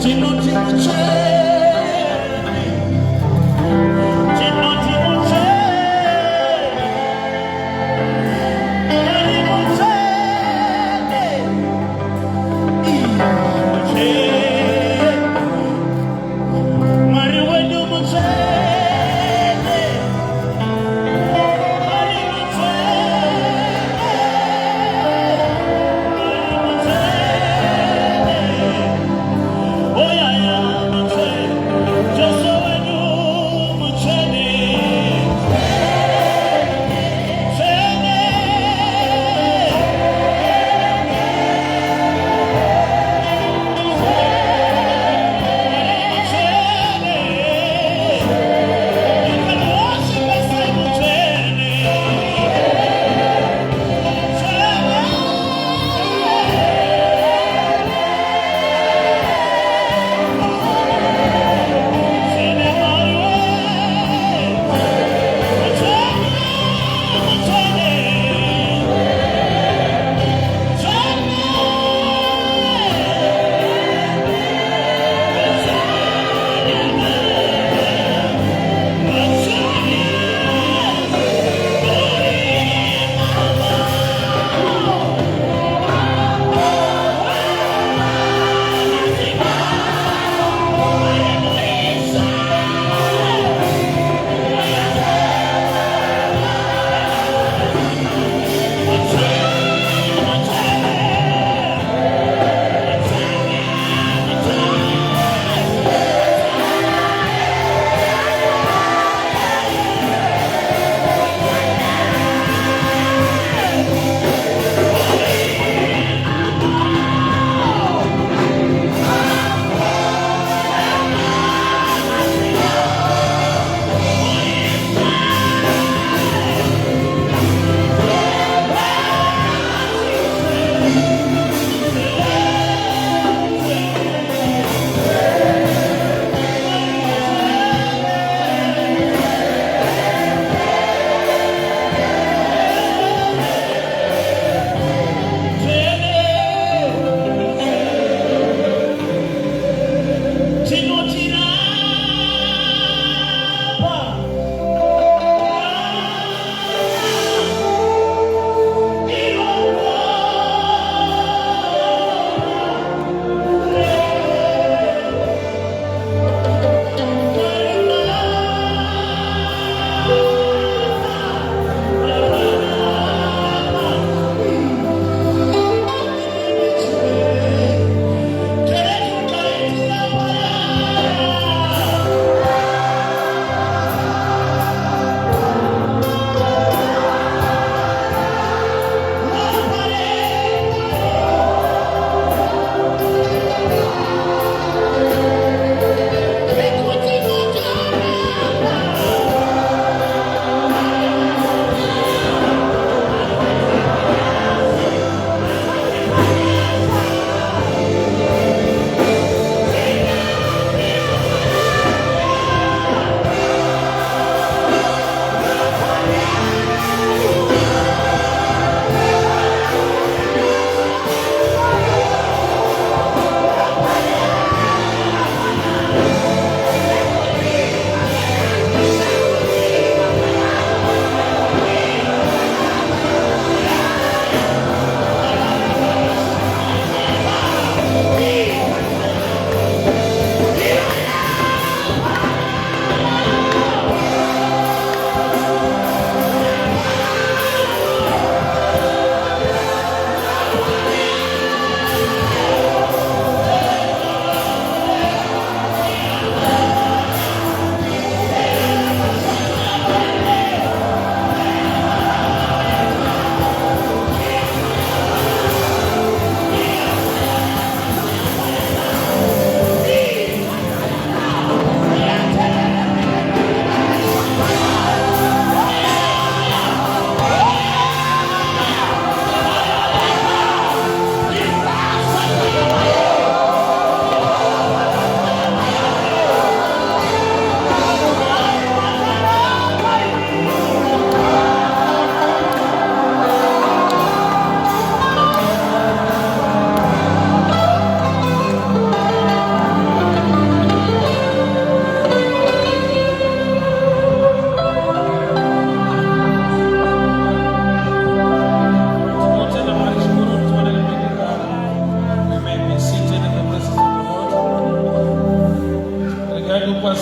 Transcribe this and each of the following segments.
Tinoti mutsvene, tinoti mutsvene, Mwari mutsvene, mutsvene, Mwari wedu mutsvene, Mwari mutsvene, Mwari mutsvene, oh yeah, mutsvene.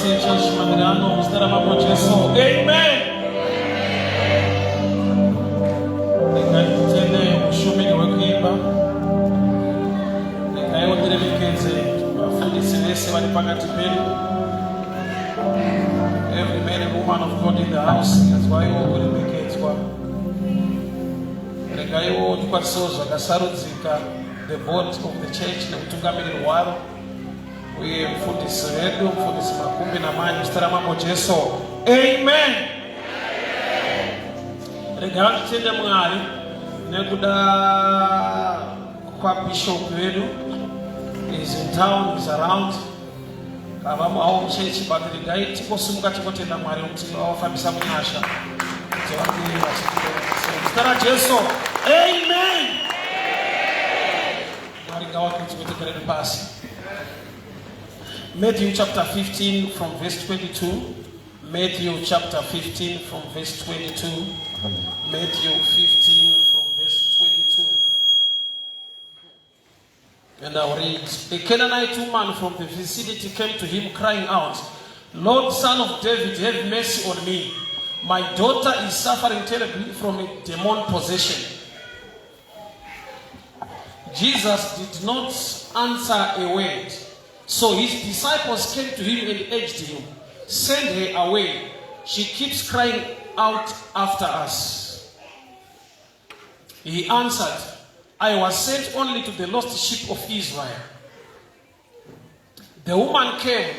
Sei chechi manheru ano muzita raMambo Jesu. Amen. Regai titende ushumiri hwekuimba. Regaiwo tiremekedze vafundisi vese vari pakati pedu. Every man and woman of God in the house, inzwaiwo kuremekedzwa. Regaiwo tikwanisewo zvakasarudzika the board of the church nekutungamiriri hwaro uye mufundisi vedu, Mufundisi Makumbi namai, muzita raMambo Jesu. Amen. Regai titende Mwari nekuda kwabishop vedu. Is in town, is around, havamo havo muchechi, but regai tingosimuka tingotenda Mwari kuti vavafambisa munyasha kuti vange vachizita raJesu. Amen. Mwari ngawakudzwe. Tigareni pasi. Matthew chapter 15 from verse 22. Matthew chapter 15 from verse 22. Matthew 15 from verse 22. And I'll read. A Canaanite woman from the vicinity came to him, crying out, "Lord, Son of David, have mercy on me. My daughter is suffering terribly from a demon possession." Jesus did not answer a word. So his disciples came to him and urged him, "Send her away. She keeps crying out after us." He answered, "I was sent only to the lost sheep of Israel." The woman came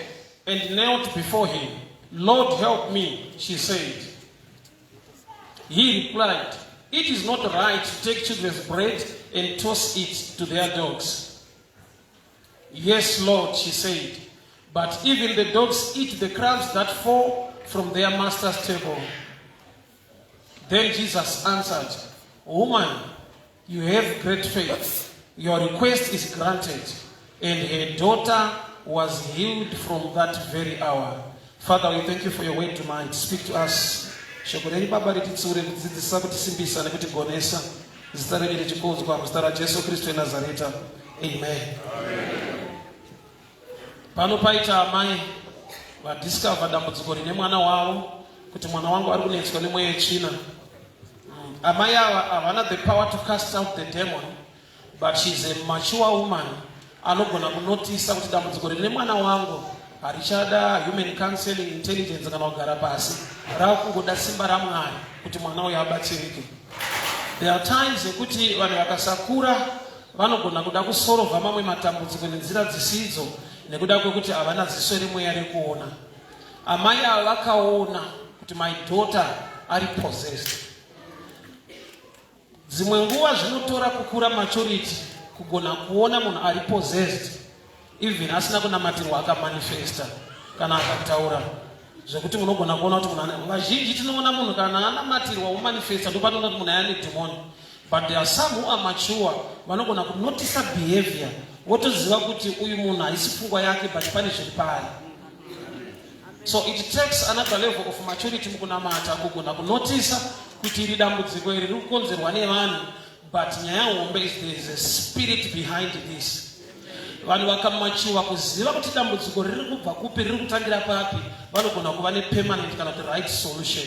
and knelt before him. "Lord, help me," she said. He replied, "It is not right to take children's bread and toss it to their dogs." "Yes, Lord," she said, "but even the dogs eat the crumbs that fall from their master's table." Then Jesus answered, "Woman, you have great faith. Your request is granted." And her daughter was healed from that very hour. Father, we thank you for your word tonight. Speak to us. Shoko renyu, Baba, rititsiure, kudzidzisa, kutisimbisa nekutigonesa. Zita renyu richikudzwa, muzita raJesu Kristu weNazareta. Amen. Pano paita amai vadiscover dambudziko rine mwana wavo, kuti mwana wangu ari kunetswa nemweya yetsvina. Amai ava havana the power to cast out the demon, but she's a mature woman anogona kunotisa kuti dambudziko rine mwana wangu harichada human counseling, intelligence kana kugara pasi, rakungoda simba raMwari kuti mwana uyu abatsirike. There are times ekuti vanhu vakasakura vanogona kuda kusolva mamwe matambudziko nenzira dzisidzo nekuda kwekuti havana ziso remweya rekuona. Amai ava vakaona kuti my daughter ari possessed. Dzimwe nguva zvinotora kukura, maturity, kugona kuona munhu ari possessed even asina kunamatirwa, akamanifesta kana akataura, zvekuti munogona kuona kuti munhu, vazhinji tinoona munhu kana anamatirwa womanifesta, ndopatoona kuti munhu aya nedhimoni. But there are some who are mature vanogona kunotisa behavior, votoziva kuti uyu munhu haisi pfungwa yake, but pane zviri paari. So it takes another level of maturity mukunamata kugona kunotisa kuti iri dambudziko iri riri kukonzerwa nevanhu, but nyaya hombe is there is a spirit behind this. Vanhu vakamature kuziva kuti dambudziko riri kubva kupi, riri kutangira papi, vanogona kuva nepermanent kana kuti right solution.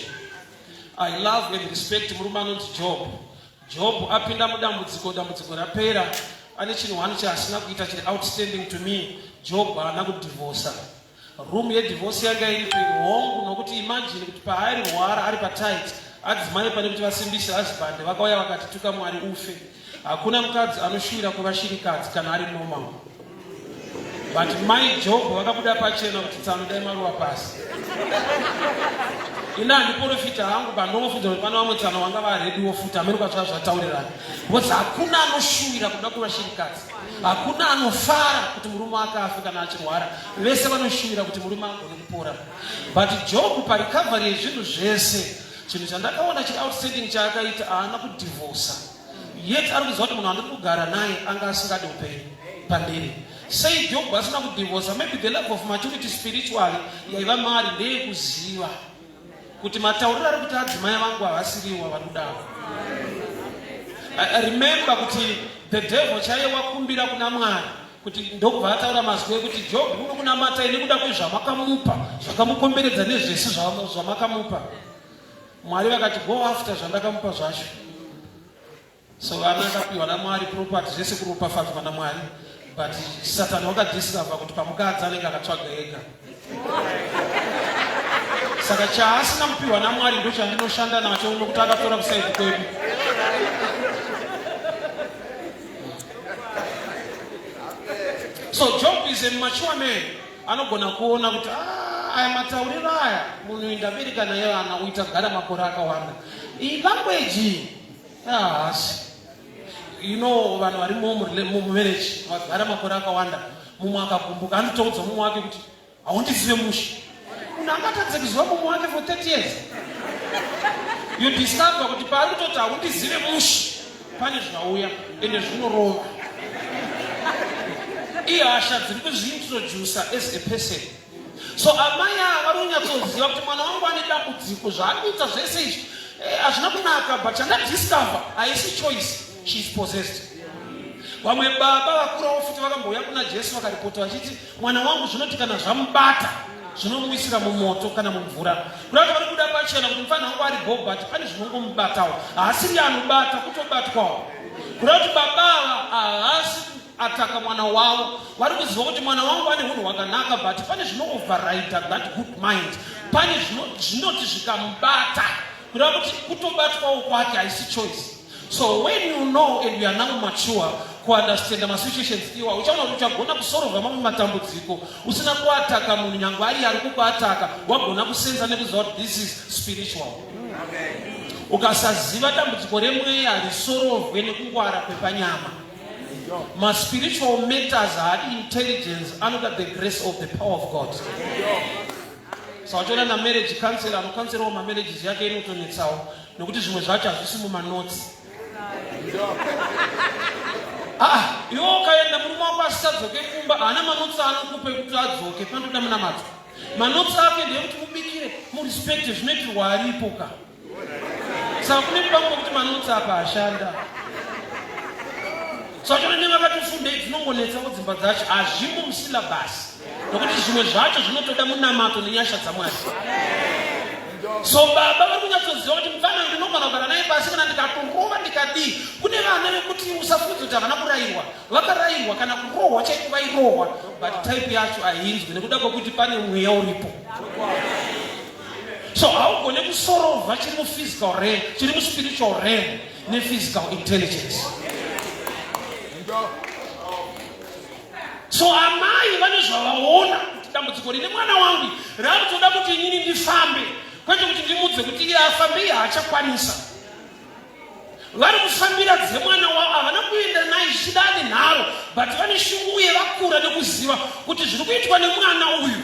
I love and respect murume anonzi Job. Job apinda mudambudziko, dambudziko rapera, ane chinhu one chaasina kuita chiri outstanding to me. Job haana kudhivhosa. Room yedivorce yanga iripo hongu, nokuti imagine kuti paairwara ari patight, adzimai pane kuti vasimbise husband vakauya vakati, "Tuka Mwari ufe." Hakuna mukadzi anoshuvira kuva shirikadzi kana ari normal, but mai Job vakabuda pachena kuti, "Tsano, dai maruva pasi." Ina handiprofita hangu, pandongofudza kuti pane vamwe tsano vanga varediwo futi amene kwazva zvataurirana, because hakuna anoshuvira kuda kuva shirikadzi. Hakuna anofara kuti murume wake afe kana achirwara. Vese vanoshuvira kuti murume agone kupora. But Job, parecovery yezvinhu zvese, chinhu chandakaona chiri outstanding chaakaita, haana kudhivhosa. Yet ari kuziva kuti munhu andiri kugara naye anga asingadi upenyu pandiri. Sei Job asina kudhivhosa? Maybe the level of maturity spiritually yaiva mari ndeyekuziva kuti matauriro ari kuti adzimai vangu havasiriwa vari kudaro. Remember kuti the devil chaiye wakumbira kuna Mwari. Kuti ndokubva ataura mazwi ekuti Job unokunamatai nekuda kwezvamakamupa, zvakamukomberedza nezvese zvamakamupa. Mwari vakati go after zvandakamupa zvacho. So vana akapiwa naMwari property zvese kuropafadzwa naMwari, but Satani wakadiscover kuti pamukadzi anenge akatsvaga ega. Saka chaasina kupiwa naMwari ndochandinoshanda nacho nokuti akatora kusaidi kwedu. So Job is a mature man anogona kuona kuti ah, aya matauriro aya munhu uyu ndabereka naye vana uyu tagara makore akawanda, iyi language haasi. You know, vanhu vari mumarriage vagara makore akawanda, mumwe akagumbuka anotoudza mumwe wake kuti haundizive mushe. Munhu angatadze kuziva mumwe wake for 30 years? You discover kuti paari kutoti haundizive mushe, pane zvauya ende zvinorova. Ihasha dziri kuzviintroducer as a person. So amai ava vari kunyatsoziva kuti mwana wangu ane dambudziko, zvaari kuita zvese izvi hazvina kunaka, but chandadiscover haisi choice, she is possessed. Vamwe baba vakurawo futi vakambouya kuna Jesu vakaripota vachiti mwana wangu zvinoti kana zvamubata zvinomuisira mumoto kana mumvura. Kuda kuti vari kuda pachena kuti mufana wangu ari bho, but pane zvinongomubatawo, haasiri anobata, kutobatwawo. Kuda kuti baba ava haasi ataka mwana wavo, vari kuziva kuti mwana wangu ane unhu hwakanaka, but pane zvino-override that good mind, pane zvinoti zvikamubata, kuda kuti kutobatwawo kwake haisi choice. So when you know and you are now mature kuunderstanda masituations iwa, uchaona kuti uchagona kusorova mamwe matambudziko usina kuataka munhu, nyange ari ari kukuataka, wagona kusenza nekuziva kuti this is spiritual. Ukasaziva dambudziko remweya, risorovwe nekungwara kwepanyama. Maspiritual matters haadi intelligence, anoda the grace of the power of God. Saka uchiona namarriage counselor anokanserawo mamarriages yake inotonetsawo, nokuti zvimwe zvacho hazvisi mumanotsi. Ah, iwe ukaenda murume wako asisadzoke kumba, haana manotsi anokupa ekuti adzoke, panotoda munamato. Manotsi ake ndeyekuti mubikire, murespecte, zvinoitirwa aripo ka. Saka kune pamwe kuti manotsi apa ashanda. Saka chona nevakatofundei dzinongonetsawo dzimba dzacho, hazvimo musyllabus, nokuti zvimwe zvacho zvinotoda munamato nenyasha dzaMwari. So baba vari kunyatsoziva kuti mufana ndinogona kugara naye pasi kana ndikatorova ndikadii. Kune vana vekuti usafudza kuti havana kurayirwa, vakarayirwa, kana kurohwa chaiko vairohwa, but type yacho hainzwi nekuda kwekuti pane mweya uripo. So haugone kusorovha chiri muphysical realm, chiri muspiritual realm nephysical intelligence. So amai vane zvavaona kuti dambudziko rine mwana wangu rakutoda kuti inini ndifambe, kwete kuti ndimudze kuti iye afambe, iye haachakwanisa. Vari kufambira dzemwana wavo, havana kuenda naye zvichida ane nharo, but vane shungu uye vakura nekuziva kuti zviri kuitwa nemwana uyu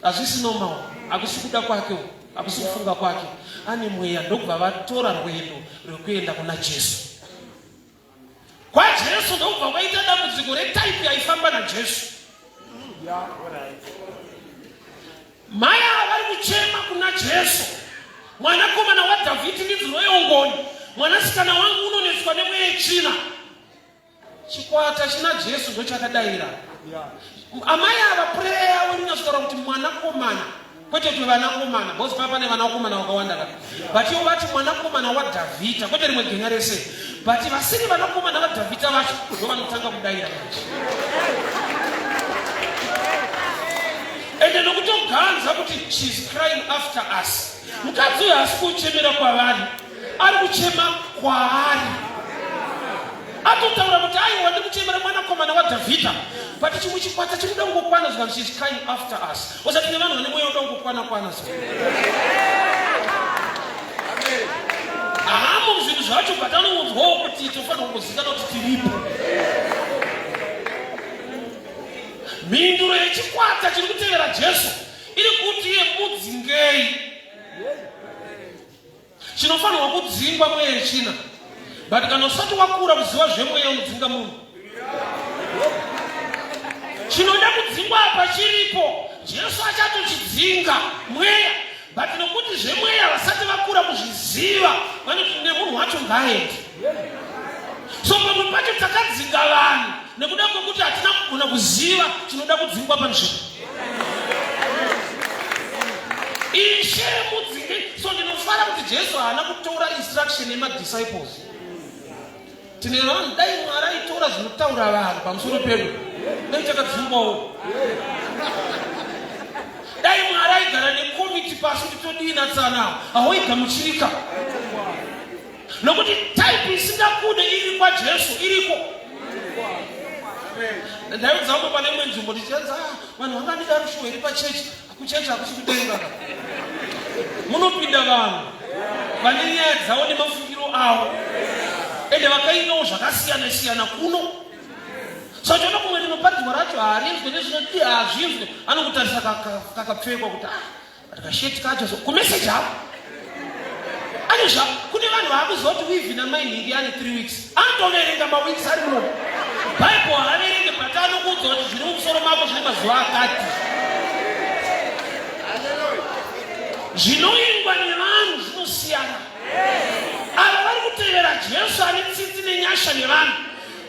hazvisi normal, hakusi kuda kwake, hakusi kufunga kwake, ane mweya. Ndokubva vatora rwendo rwekuenda kuna Jesu. KwaJesu ndokubva kwaita dambudziko retype yaifamba naJesu. Mai ava vari kuchema kuna Jesu, mwanakomana waDhavhidi, ndinzwirei ngoni, mwanasikana wangu unonetswa nemweya yetsvina. Chikwata china Jesu ndochakadaira. Amai ava prayer yavo rinyatsokutaura kuti mwanakomana, kwete kuti vanakomana, because paa pane vanakomana vakawanda ka, but ivo vati mwanakomana waDhavhidha, kwete rimwe genya rese, but vasiri vanakomana vaDhavhidha vacho ndo vanotanga kudaira manje, ende nokutoganza kuti she is crying after us. Mukadzi uyu haasi kuchemera kwavari, ari kuchema kwaari. Atotaura kuti aiwa, ndikuchemera mwanakomana waDhavhidha, but chimwe chikwata chiri kuda kungokwana zvikanzi she is crying after us. Osati nevanhu vane mweya uda kungokwana kwana so hamo zvinhu zvacho, but anongonzwawo kuti tofanira kungozikanwa kuti tiripo. Mhinduro yechikwata chiri kutevera Jesu iri kuti yemudzingei. Chinofanirwa kudzingwa mweya yechina, but kana usati wakura kuziva zvemweya unodzinga munhu. Chinoda kudzingwa apa chiripo, Jesu achatochidzinga mweya, but nokuti zvemweya vasati vakura kuzviziva, vanoti nemunhu wacho ngaaende. So pamwe pacho takadzinga vanhu nekuda kwekuti hatina kugona kuziva chinoda kudzingwa panzvimbo. Ishe mudzinge. So ndinofara kuti Jesu haana kutora instruction yemadisciples. Tine vanhu, dai Mwari aitora zvinotaura vanhu pamusoro pedu, dai takadzingwawo. Dai Mwari aigara nekomiti pasi kuti todii natsana, hauigamuchirika. Nokuti type isingakude iri kwaJesu iriko. Ndaiudza umwe pane imwe nzvimbo ndichanzi ah, vanhu vangandida rushuwo here pachechi? Kuchechi hakusi kudenga. Munopinda vanhu vane nyaya dzavo nemafungiro avo ende vakaingawo zvakasiyana siyana kuno. Saka kumwe rinoparidzwa racho harinzwe nezvinodii hazvinzwe, anokutarisa kakapfekwa kuti ah, kasheti kacho so kumeseji havo ane zva kune vanhu vaakuziva kuti wivhi namai nhingi ane 3 weeks anotoverenga maweeks ari munomo bible haaverenge but anokuudza kuti zviri mumusoro mako zvine mazuva akati zvinoingwa nevanhu zvinosiyana ava vari kutevera jesu ane tsitsi nenyasha nevanhu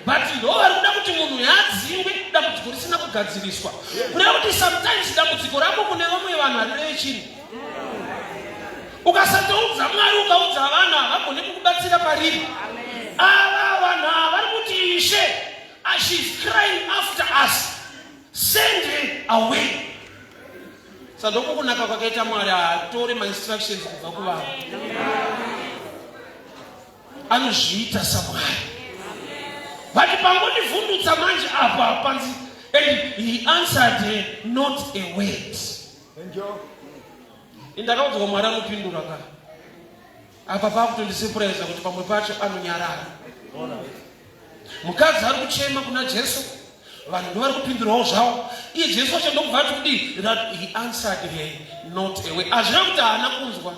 but ndo vari kuda kuti munhu yaadzingwe dambudziko risina kugadziriswa kureva kuti sometimes dambudziko rako kune vamwe vanhu harireve chinhu ukasatoudza mwari ukaudza vanhu havagone kukubatsira pariri ava vanhu ava vari kuti ishe ah, she is crying after us send her away sandoko kunaka kwakaita mwari haatore mainstructions kubva kuvanhu anozviita samwari but pangondivhundutsa manje apo hapanzi and he answered not a word indakaudzwa mwari anopindura ka apa pakutondisepuraiza kuti pamwe pacho anonyarara mukadzi ari kuchema kuna jesu vanhu ndovari kupindurawo zvavo iye jesu wacho ndokubva ati kudii he answered her not a word hazvina kuti haana kunzwa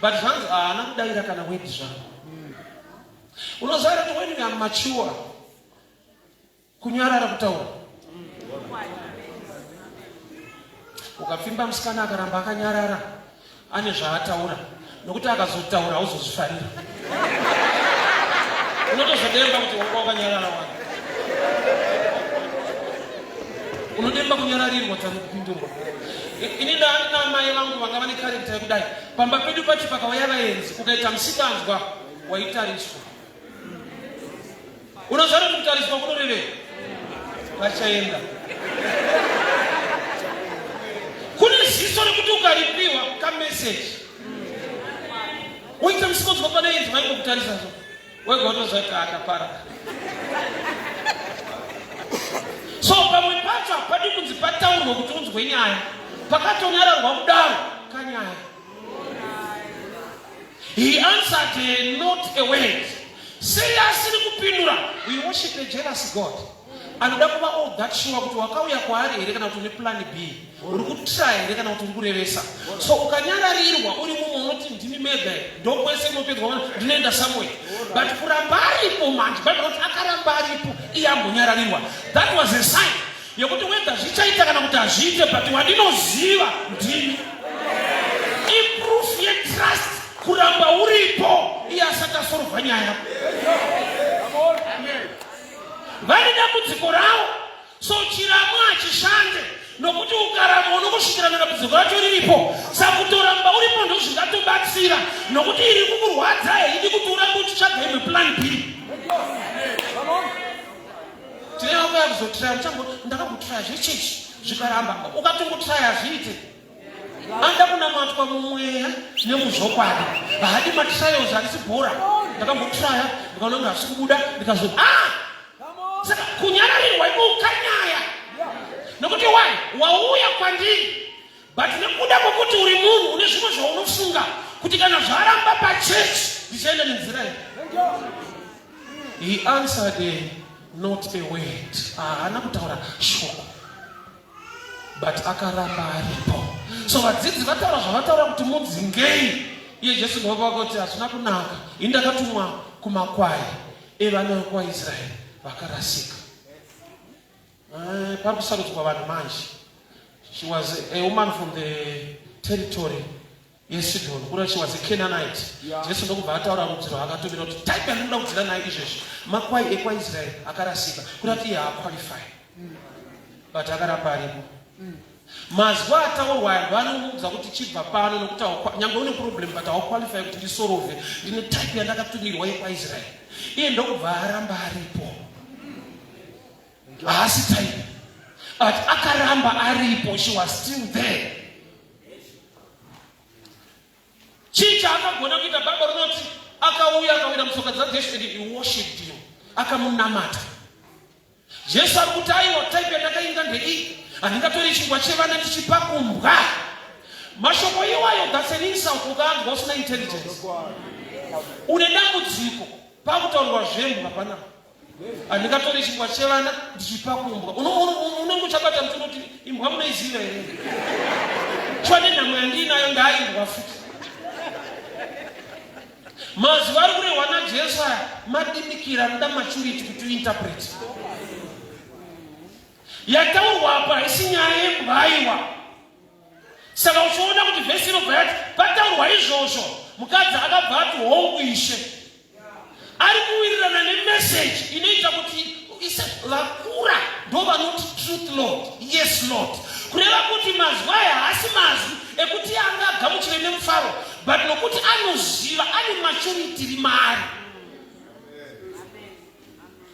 but zvanzi haana kudaira kana word zvavo unoziva kuti when you are mature kunyarara kutaura ukapfimba musikana akaramba akanyarara ane zvaataura nokuti akazotaura hauzozvifarira unotozodemba kuti wanga wakanyarara wani unodemba kunyararirwa tani kupindurwa ini ndaani naamai vangu vanga vane karekta yekudai pamba pedu pacho pakauya vaenzi ukaita musikanzwa waitariswa Unoziva kuti kutariswa kunorevei? Vachaenda. Kune ziso rekuti ukaripiwa kameseji woita musikonzwa pane inzwa ingokutarisa so wega wotoziva kuti akapara. So pamwe pacho hapadi kunzi pataurwe kuti unzwe nyaya, pakatonyararwa kudaro kanyaya. He answered her not a word. Sei asiri kupindura? We worship a jealous God. Anoda kuva all that sure kuti wakauya kwaari here kana kuti une plan B. Uri kutry here kana kuti uri kurevesa. So ukanyararirwa uri mumwe unoti ndimi mega ndokwese kunopedzwa ndinoenda somewhere. But kuramba aripo manje Bible roti akaramba aripo iye ambonyararirwa. That was a sign yekuti whether zvichaita kana kuti hazviite but wandinoziva ndini iproof yetrust kuramba uripo iye asati asorova nyaya vane dambudziko ravo so chiramo hachishande nokuti ukaramba unokusvikira nedambudziko racho riripo saka kutoramba uripo ndozvingatobatsira nokuti iri kukurwadza haidi kuti urambe uchitsvaga imwe plan b Tine vako yakuzotraya muchango ndakambotraya zvechechi zvikaramba ukatongotraya hazviite anoda kunamatwa mumweya nemuzvokwadi haadi matrials harisi bhora ndakambotraya ndikaona kunge hazvisi kubuda ndikazo ah saka kunyararirwa iko ukanyaya nokuti why wauya kwandiri but nekuda kwekuti uri munhu une zvimwe zvaunofunga kuti kana zvaramba pachechi ndichaenda nenzira iyi He answered her not a word. Haana kutaura shoko. But akaramba aripo. So vadzidzi vataura zvavataura kuti mudzingei. Iye Jesu ndobva kuti hazvina kunaka. Ini ndakatumwa kumakwai evana vekwaIsraeri vakarasika. Eh, pari kusarudzwa vanhu manje. She was a woman from the territory. YeSidhoni, kureva she was a Canaanite. Jesu ndokubva ataura rudzi rwaakatumira kuti type yandinoda kudzira nayo izvezvi makwai ekwaIsraeri akarasika, kureva kuti iye haaqualify. But akaramba aripo. Mazwi ataurwa aya ndoanomuudza kuti chibva pano nokuti nyange une problem but hauqualify kuti ndisorove, ndine type yandakatumirwa yekwaIsraeri. Iye ndokubva aramba aripo. Haasi type. But akaramba aripo, she was still there. Chii chaakagona kuita? Bible rinoti akauya akawira mutsoka dzaJesu and he worshipped him, akamunamata. Jesu ari kuti aiwa, type yandakainga ndeiyi, handingatori chingwa chevana ndichipa kumbwa. Mashoko iwayo, that's an insult. Ukaanzwa usina intelligence, une dambudziko. Pakutaurwa zvembwa panapa, handingatori chingwa chevana ndichipa kumbwa. Unenge uchabata muti unoti imbwa munoiziva here? Chwa nenhamo yandiinayo ndaimbwa futi. Mazwi ari kurehwa naJesu aya madimikira anoda maturity kuti uinterpret. Yataurwa apa haisi nyaya yembwa, aiwa. Saka uchiona kuti vhesi inobva yati pataurwa izvozvo, mukadzi akabva ati hongu Ishe. Ari kuwirirana nemeseji inoita kuti ise vakura ndo vanoti truth Lord, yes Lord. Kureva kuti mazwi aya haasi mazwi ekuti anga agamuchire nemufaro, but nokuti anoziva ane maturity iri maari,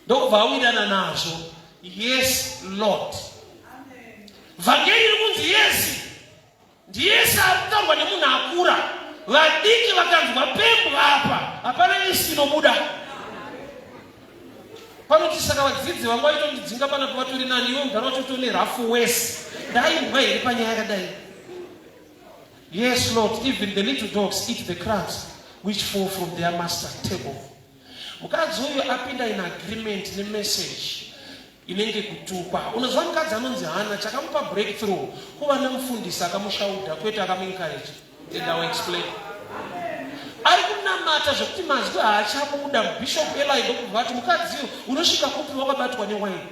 ndokubva awirirana nazvo. Yes Lord. Vhangeri iri kunzi yes ndiyese ari kutaurwa nemunhu akura. Vadiki vakanzwa pembwa apa, hapana isi inobuda. Panoti saka vadzidzi vanga vaitondidzinga panapa vatori nani, iwe mudhara wacho tone rafu wese ndaimbwa here panyaya yakadai? Yes Lord, even the little dogs eat the crumbs which fall from their master table. Mukadzi uyu apinda in agreement nemessage inenge kutukwa. Unoziva mukadzi anonzi Hana, chakamupa breakthrough kuva nemufundisi akamushaudha, kwete akamuencourage. And I will explain. Ari kunamata zvekuti mazwi haachabuda. Bishop Eli ndokubva vati mukadzi uyu unosvika kupi wakabatwa newaini?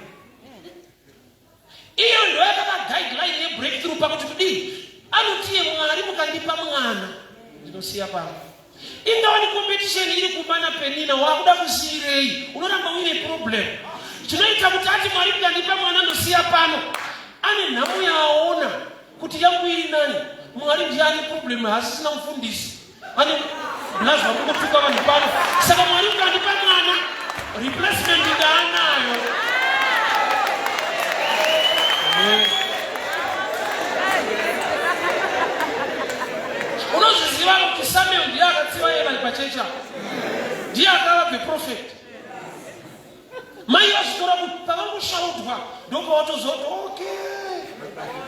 Iyo ndo yakava guideline yebreakthrough pakuti kudii? Anotiye Mwari mukandipa mwana ndinosiya pano. Ingawa ni competition iri kumba naPenina, wakuda kusiirei? Unoramba uine problem. Chinoita kuti ati Mwari mukandipa mwana ndosiya pano, ane nhamo yaaona kuti yangu iri nani. Mwari ndiye ane problem, haasisina mufundisi. Ane blaz vari kungotuka vanhu pano. Saka Mwari mukandipa mwana, replacement ndaanayo. Unozviziva kuti Samuel ndiye akatsiva Eli pachechi apa, ndiye akava the prophet. Mai vazvitora pavari kushaudwa ndopawatozoti okay,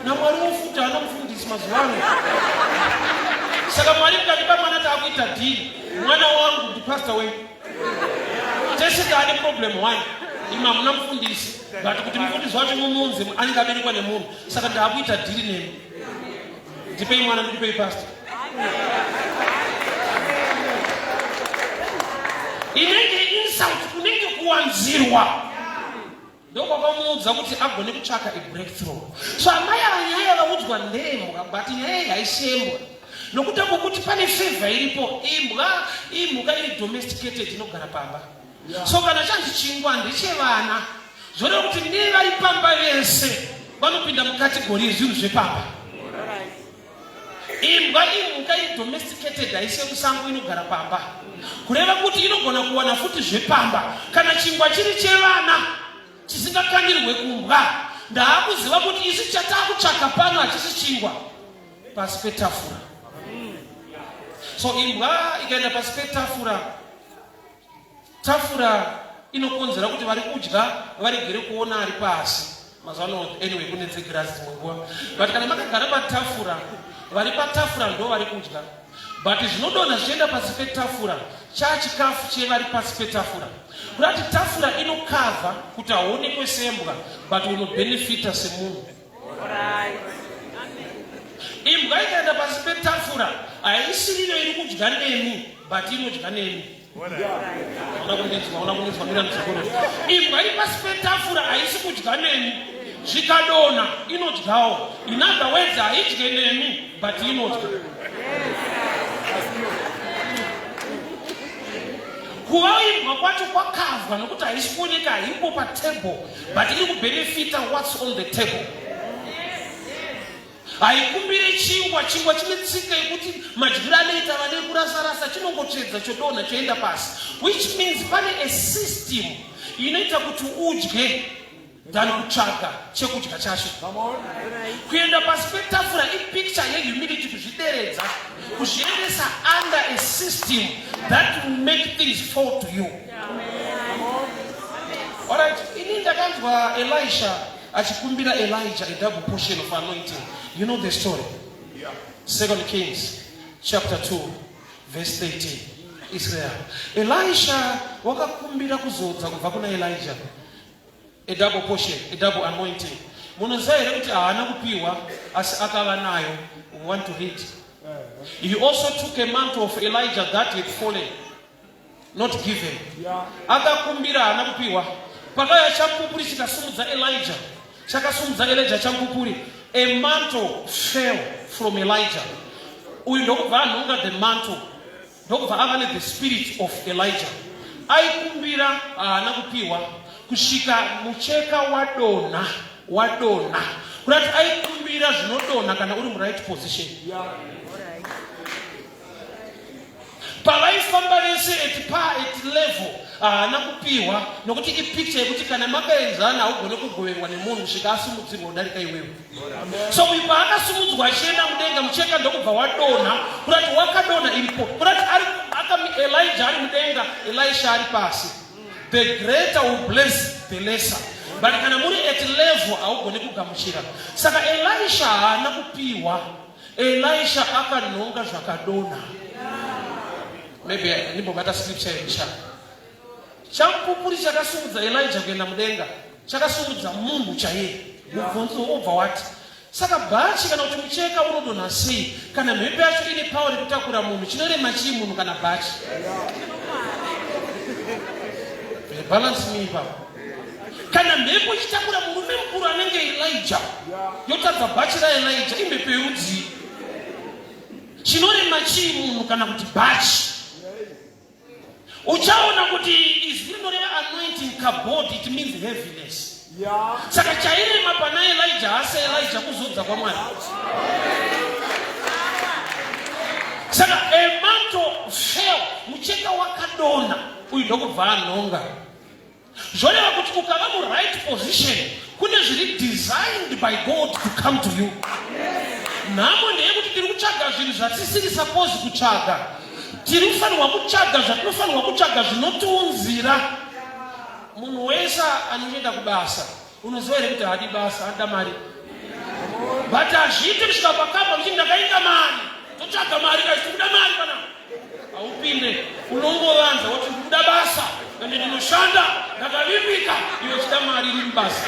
naMwari wofuta ana mufundisi mazuva ano. Saka Mwari mukandipa mwana taakuita dhiri, mwana wangu ndipastor wenyu, tese taane problem one, imi hamuna mufundisi, but kuti mufundisi wacho mumunzi anenge aberekwa nemunhu, saka ndaakuita dhiri nemi, ndipei mwana ndikupei pastor. Inenge insult, kunenge kuwanzirwa, ndokwakamuudza kuti agone kutsvaka a breakthrough. So amai ava nyaya yavaudzwa ndembwa, but nyaya iyi haisi yembwa, nokuti kwokuti pane favor iripo. Imbwa imhuka iri domesticated, inogara pamba. So kana chanzi chingwa ndechevana, zvoreva kuti nevari pamba vese vanopinda mukategori yezvinhu zvepamba. Imbwa imhuka iri domesticated, haisi yekusango, inogara pamba, kureva kuti inogona kuwana futi zvepamba. Kana chingwa chiri chevana chisingakandirwe kumbwa, ndaakuziva kuti isu chatakutsvaka pano hachisi chingwa pasi petafura. So imbwa ikaenda pasi petafura, tafura inokonzera kuti vari kudya varegere kuona ari pasi. Mazuva ano anyway kune dzegirazi dzimwe nguva, but kana makagara patafura, vari patafura ndo vari kudya, but zvinodonha zvichienda pasi petafura chachikafu chevari pasi petafura. Kurati tafura inokavha kuti haonekwe sembwa, but unobenefita semunhu. Imbwa ikaenda pasi petafura haisiriyo iri kudya nemi, but inodya nemi. Ona kundinzwa, mira muzukuru. Imbwa iri pasi petafura haisi kudya nemi, zvikadonha inodyawo. In other words, haidye nemi but inodya. Kuva imbwa kwacho kwakavwa nokuti haisi kuoneka, haipo patable, but iri kubenefita what's on the table. Haikumbire chingwa. Chingwa chine tsika yekuti madyiro anoita vane kurasa-rasa, chinongotsvedza chodonha choenda pasi, which means pane a system inoita kuti udye than kutsvaga chekudya chacho. Kuenda pasi petafura ipicture yehumility, kuzvideredza, kuzviendesa under a system that will make things fall to you. Alright, ini ndakanzwa Elisha achikumbira Elijah a double portion of anointing. You know the story. Second Kings chapter 2 verse 13. Israel, Elisha wakakumbira kuzodza kubva kuna Elijah, a double portion, a double anointing. Munoziva here kuti haana kupiwa, asi akava nayo? We want to read. He also took a mantle of Elijah that had fallen, not given. Akakumbira, haana kupiwa. Pakauya chamupupuri chikasumudza Elijah, chakasumudza Elijah chamupupuri. A mantle fell from Elijah. Uyu ndokubva anhonga the mantle, ndokubva ava nethe spirit of Elijah. Aikumbira, haana kupiwa kusvika mucheka wadonha. Wadonha kurati aikumbira zvinodonha kana uri muright position. Pavaifamba vese at par, at level, haana kupiwa nokuti ipicture yekuti kana makaenzana haugone kugoverwa nemunhu kusvika asimudzirwa kudarika iwewe. So uyu paakasimudzwa achienda mudenga, mucheka ndokubva wadonha, kurati wakadonha iripo, kurati Elijah ari mudenga, Elisha ari pasi. The greater will bless the lesser, but kana muri at level haugoni kugamuchira. Saka Elisha haana kupiwa, Elisha akanhonga zvakadonha. Maybe ndimbobata scripture Elisha. Chamupupuri chakasumudza Elijah kuenda mudenga chakasumudza munhu chaiye. Mubvunzo ubva wati, saka bhachi kana kuti mucheka unodonha sei kana mhepo yacho ine power yekutakura munhu? Chinorema chii, munhu kana bhachi? Balance me ipapo. Kana mhepo ichitakura murume mukuru anenge Elijah, yotadza bhachi raElijah, imhepo yerudzii? Chinorema chii, munhu kana kuti bhachi? Uchaona kuti izwi rinoreva anointing, kabod, it means heaviness. Saka chairema pana Elijah hasi Elijah, kuzodza kwaMwari. Saka a mantle fell, mucheka wakadonha, uyu ndokubva anhonga. Zvoreva kuti ukava muright position, kune zviri designed by God to come to you. Nhamo ndeyekuti tiri kutsvaga zvinhu zvatisiri suppose kutsvaga. Tiri kufanirwa kutsvaga zvatinofanirwa kutsvaga zvinotiunzira. Munhu wese anoenda kubasa, unoziva here kuti haadi basa, anoda mari? But hazviiti kusvika pakamba kuti ndakainga mari, totsvaga mari kaisi, tikuda mari pana. Haupinde, unongovanza woti ndikuda basa ende ndinoshanda ndakavimbika. Iwe chida mari iri mubasa.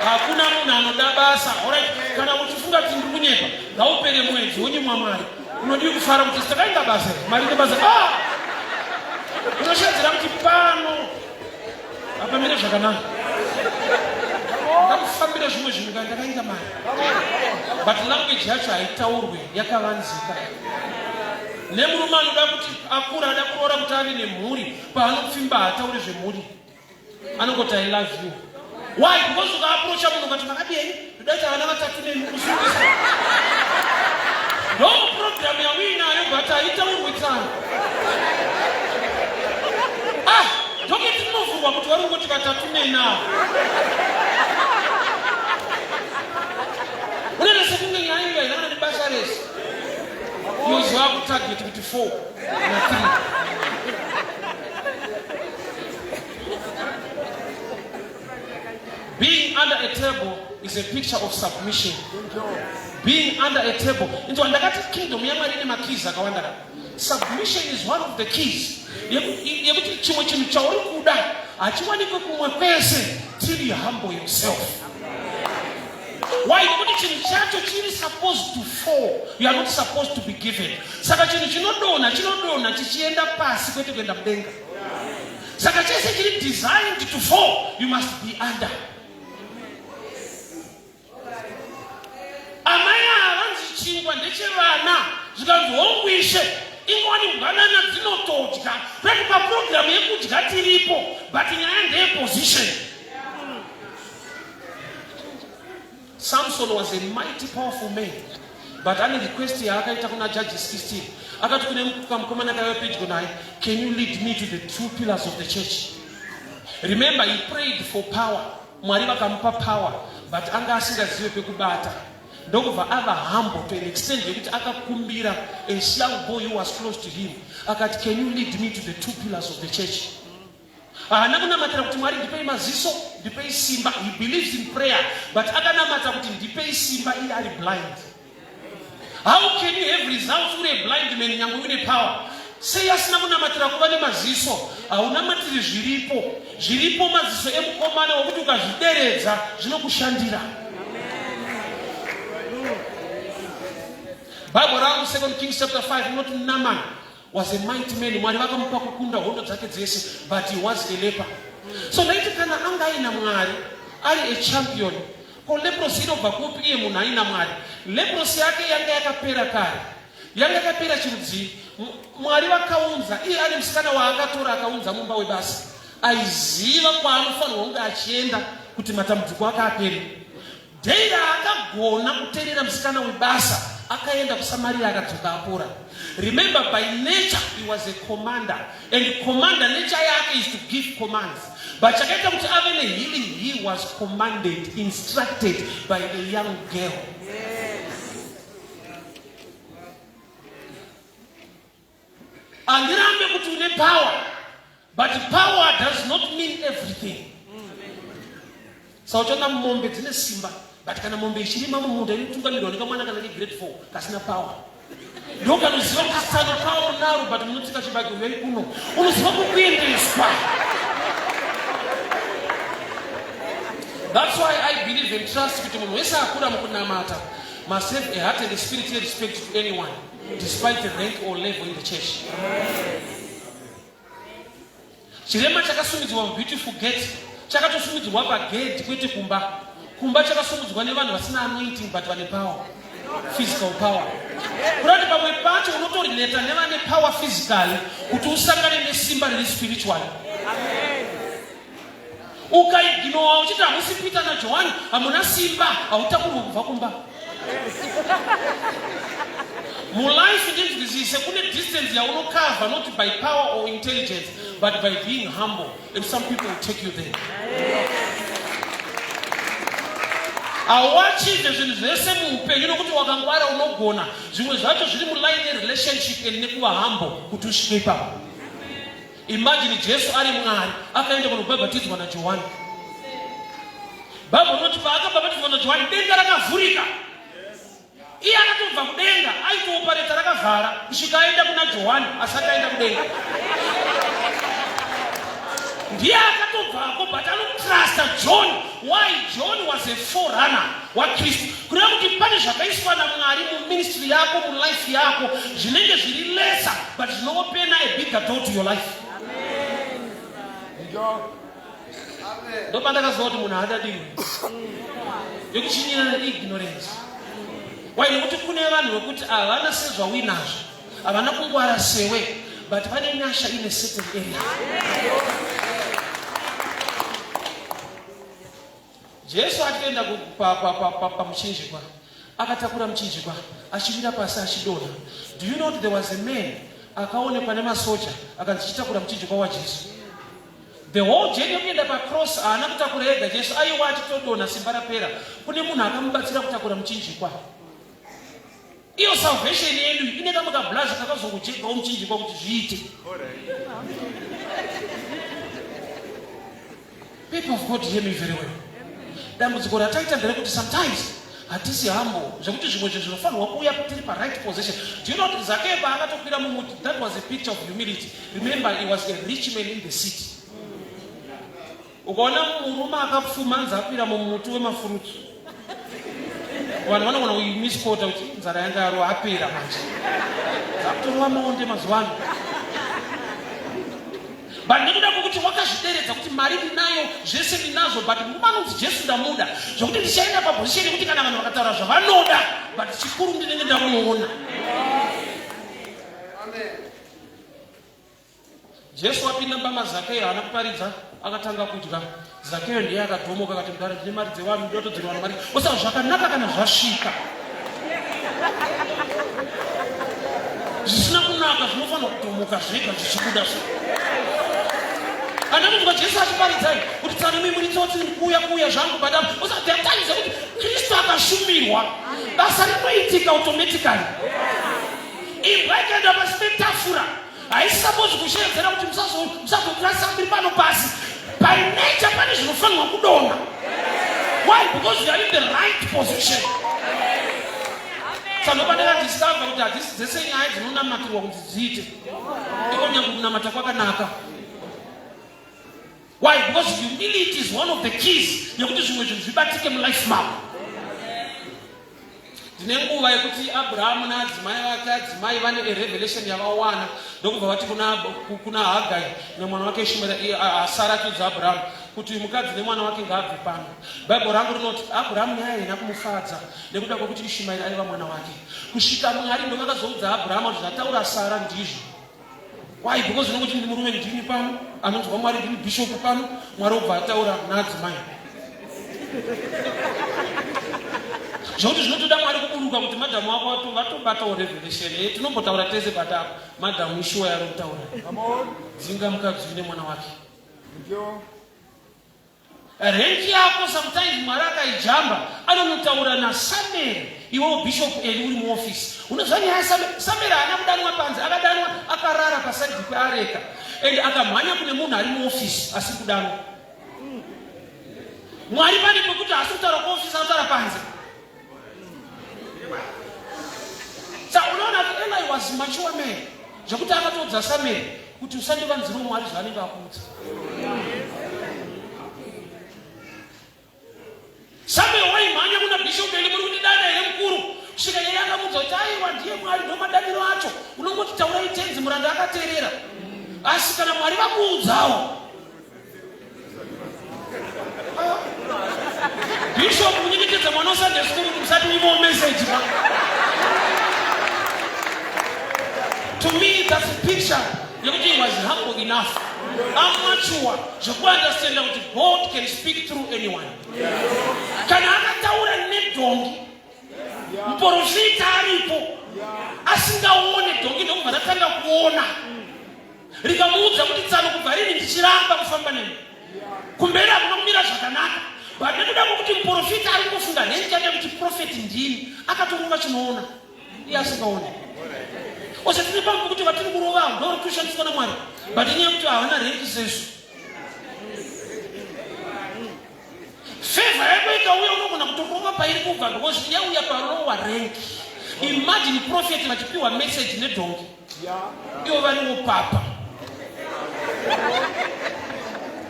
Hakuna munhu anoda basa. Alright, kana uchifunga kuti ndiri kunyepa, ngaupere mwedzi wonyimwa mari. Unodii kufara kuti takainga basa, mari nebasa? Ah! Unoshedzera kuti pano hapamire zvakanaka, ndakufambira zvimwe zvinhu kana ndakainga mari. But language yacho haitaurwe, yakavanzika. Nemurume anoda kuti akura, ada kuroora kuti ave nemhuri, paanopfimba haatauri zvemhuri, anongoti, "I love you." Why? Because ukaapproacha munhu ukati, "Makadini, ndoda kuita vana vatatu nemi," kusungisa. Ndo program yauinayo, but haitaurwi tsano. Ah, docket rinovhurwa kuti vari kungoti vatatu nena. Unoita sekunge nyaya iyo haina nebasa rese. Yoziva kutarget kuti 4 na 3. Being under a table is a picture of submission. Being under a table. Inzwa, ndakati kingdom yaMwari ine makeys akawanda ka. Submission is one of the keys. Yekuti chimwe chinhu chauri kuda hachiwanikwe kumwe kwese till you humble yourself. Why? Nekuti chinhu chacho chiri supposed to fall. You are not supposed to be given. Saka chinhu chinodonha, chinodonha chichienda pasi, kwete kuenda mudenga. Saka chese chiri designed to fall, you must be under. Amai ava vanzi, "Chingwa ndechevana." Zvikanzi, "Hongu, ishe." Ingowani mbwanana dzinotodya. Kwete paprogramu yekudya tiripo, but nyaya ndeye position. Samson was a mighty powerful man but ane request yaakaita kuna Judges 16 akati kune kamukomana kaiva pedyo naye, can you lead me to the two pillars of the church? Remember he prayed for power, Mwari vakamupa power but anga asingazive pekubata ndokubva ava humble to an extent yekuti akakumbira a young boy who was close to him akati, can you lead me to the two pillars of the church? Haana kunamatira kuti Mwari ndipei maziso, ndipei simba. He believes in prayer but akanamata kuti ndipei simba iye ari blind. How can you have results uri a blind man nyangwe uine power? Sei asina kunamatira kuva nemaziso? Haunamatiri zviripo. Zviripo maziso emukomana wekuti ukazvideredza zvinokushandira. Bible rangu 2 Kings chapter 5 inoti Naaman was a mighty man. Mwari vakamupa kukunda hondo dzake dzese but he was a leper. So ndaiti kana anga aina Mwari ari a champion, ko leprosy inobva kupi iye munhu aina Mwari? Leprosy yake yanga yakapera kare, yanga yakapera chirudzii? Mwari vakaunza iye ari musikana waakatora akaunza mumba webasa, aiziva kwaanofanirwa kunge achienda kuti matambudziko ake apere. Day raakagona kuteerera musikana webasa akaenda kuSamaria akadzoka apora. Remember by nature he was a commander and commander nature yake is to give commands. But chakaita kuti ave nehealing, he was commanded, instructed by a young girl. Handirambe kuti une power, but power does not mean everything. Saka uchaona mombe dzine simba, but kana mombe ichirima mumunda inotungamirwa nekamwana kana kegrade 4 kasina power. Ndokanoziva kuti tsano power unaro, but munotsika chibage uyai kuno, unoziva kukuendeswa. That's why I believe and trust kuti munhu wese akura mukunamata must have a heart and a spirit respect to anyone despite the rank or level in the church. Chirema chakasumidzwa muBeautiful Gate chakatosumidzwa pagate kwete kumba. Kumba chakasumudzwa nevanhu vasina anointing but vane power, physical power. Kurati pamwe pacho unotorineta nevane power physically kuti usangane nesimba riri spiritually. Ukaignowa uchiti hamusi Peter naJohani, hamuna simba, hautakurwi kubva kumba. Mulife ndinzwisise, kune distance yaunokavha not by power or intelligence but by being humble, and some people will take you there. Hauachieve zvinhu zvese muupenyu nokuti wakangwara unogona. Zvimwe zvacho zviri muline yerelationship and nekuva humble kuti usvike ipapo. Imagine Jesu ari Mwari akaenda kunobhabhatidzwa naJohani. Bible rinoti paakabhabhatidzwa naJohani denga rakavhurika. Iye akatobva kudenga aitoopareta rakavhara kusvika aenda kuna Johani asati aenda kudenga. Ndiye akatobvako but anotrusta John. Why? John was a forerunner waKristu. Kureva kuti pane zvakaiswa naMwari muministry yako, mulife yako zvinenge zviri lesser but zvinoopena a bigger door to your life. Ndopandakaziva kuti munhu haadadiwi yekuchinyira neignorance. Why? Nekuti kune vanhu vekuti havana sezvauinazvo, havana kungwara sewe, but vane nyasha in a certain area. Jesu achitoenda pamuchinjikwa, akatakura muchinjikwa achiwira pasi achidonha. Do you know there was a man akaonekwa nemasoja akanzi chitakura muchinjikwa waJesu? The whole journey yekuenda pacross haana kutakura ega Jesu, aiwa achitodonha simba rapera. Kune munhu akamubatsira kutakura muchinjikwa. Iyo salvation yedu ine kamwe kablazi kakazongojegawo muchinjikwa kuti zviite. People of God, hear me very well. Dambudziko rataita nderekuti sometimes hatisi humble zvekuti zvimwe zvinhu zvinofanirwa kuuya tiri pa-right position. Do you know kuti Zakeyo paakatokwira mumuti, that was a picture of humility. Remember, he was a rich man in the city. Ukaona murume akapfuma anzi akwira mumuti wemafurutu, vanhu vanogona kuimisquota kuti nzara yanga yarova apera manje, dzakutorova maonde mazuva ano. But nekuda kwekuti wakazvideredza kuti mari ndinayo, zvese ndinazvo, but murume anonzi Jesu ndamuda zvekuti ndichaenda paposition yekuti kana vanhu vakataura zvavanoda, but chikuru ndinenge ndamuona. Jesu apinda mumba maZakeyo haana kuparidza, akatanga kudya. Zakeyo ndiye akadhomoka akati mudhara ndine mari dzevanhu ndotodzirwa mari. Osa zvakanaka kana zvasvika. Zvisina kunaka zvinofanira kudhomoka zvega zvichibuda so. Ana kunzwa Jesu achiparidzai kuti tsanimi muri tsotsi kuuya kuuya zvangu badamu. Osa there are times yekuti Kristu akashumirwa basa rinoitika automatically. Imbwa ikaenda pasi petafura haisi suppose kusheedzera kuti musazokurasa mbiri pano pasi. By nature pane zvinofanirwa kudonha. Why? Because you are in the right position. Saka ndopandakadiscover kuti hadzisi dzese nyaya dzinonamatirwa kunzi dziite. Iko nyange kunamata kwakanaka. Why? Because humility is one of the keys yekuti zvimwe zvinhu zvibatike mulife mako. Ndine nguva yekuti Abrahamu naadzimai vake adzimai vane a revelation yavawana ndokubva vati kuna, kuna Hagai nemwana wake Ishmael Sara atiudza Abrahamu kuti mukadzi nemwana wake ngaabve pano. Bible rangu rinoti Abrahamu nyaya haina kumufadza nekuda kwekuti Ishmael aiva mwana wake. Kusvika Mwari ndovakazoudza Abrahamu kuti zvataura Sara ndizvo. Why? Because unongoti ndi murume ndini pano, anonzwa Mwari ndini bishop pano, Mwari obva ataura naadzimai. Zvekuti zvinotoda Mwari kuburuka kuti madhamu wako vatobatawo revelation. Eh, tinombotaura tese but apa madhamu ishuwa yari kutaura. Dzinga mukadzi uyu nemwana wake. Rank yako sometimes Mwari akaijamba anonotaura naSamuel iwewo Bishop Eli uri muoffice. Unoziva nyaya yaSamuel? Samuel haana kudanwa panze, akadanwa akarara pasaidi peareka and akamhanya kune munhu ari muoffice asiri kudanwa. Mwari pane pekuti haasi kutaura kuoffice anotaura panze. Sa unoona kuti Eli was mature man zvekuti akatoudza Samuel kuti usandivanzirawo Mwari zvaanenge akuudza. Samuel waimhanya kuna Bishop Eli muri kundidana here mukuru? Kusvika iye akamuudza kuti aiwa ndiye Mwari ndomadaniro acho. Unongoti taurai tenzi muranda akateerera. Asi kana Mwari vakuudzawo Bishop kunyengetedza mwana weSunday school kuti musati uimewo message ma. To me that's a picture yekuti he was humble enough. Amature zvekuunderstanda kuti God can speak through anyone. Kana akataura nedhongi muporofita aripo asingaone dhongi ndokubva ratanga kuona rikamuudza kuti tsano kubva rini ndichiramba kufamba nemi kumberi hakuna kumira zvakanaka but nekuda kwekuti muprofita ari kungofunga nheni chake kuti profeti ndini akatorova chinoona iye asingaone ose tine pamwe pekuti vatiri kurova ndori kushandiswa namwari but inyaya yekuti havana rengi sesu Favor yako ikauya unogona kutorova pairi kubva because yauya palower rank. Imagine prophet vachipiwa message nedhongi. Ivo variwo papa.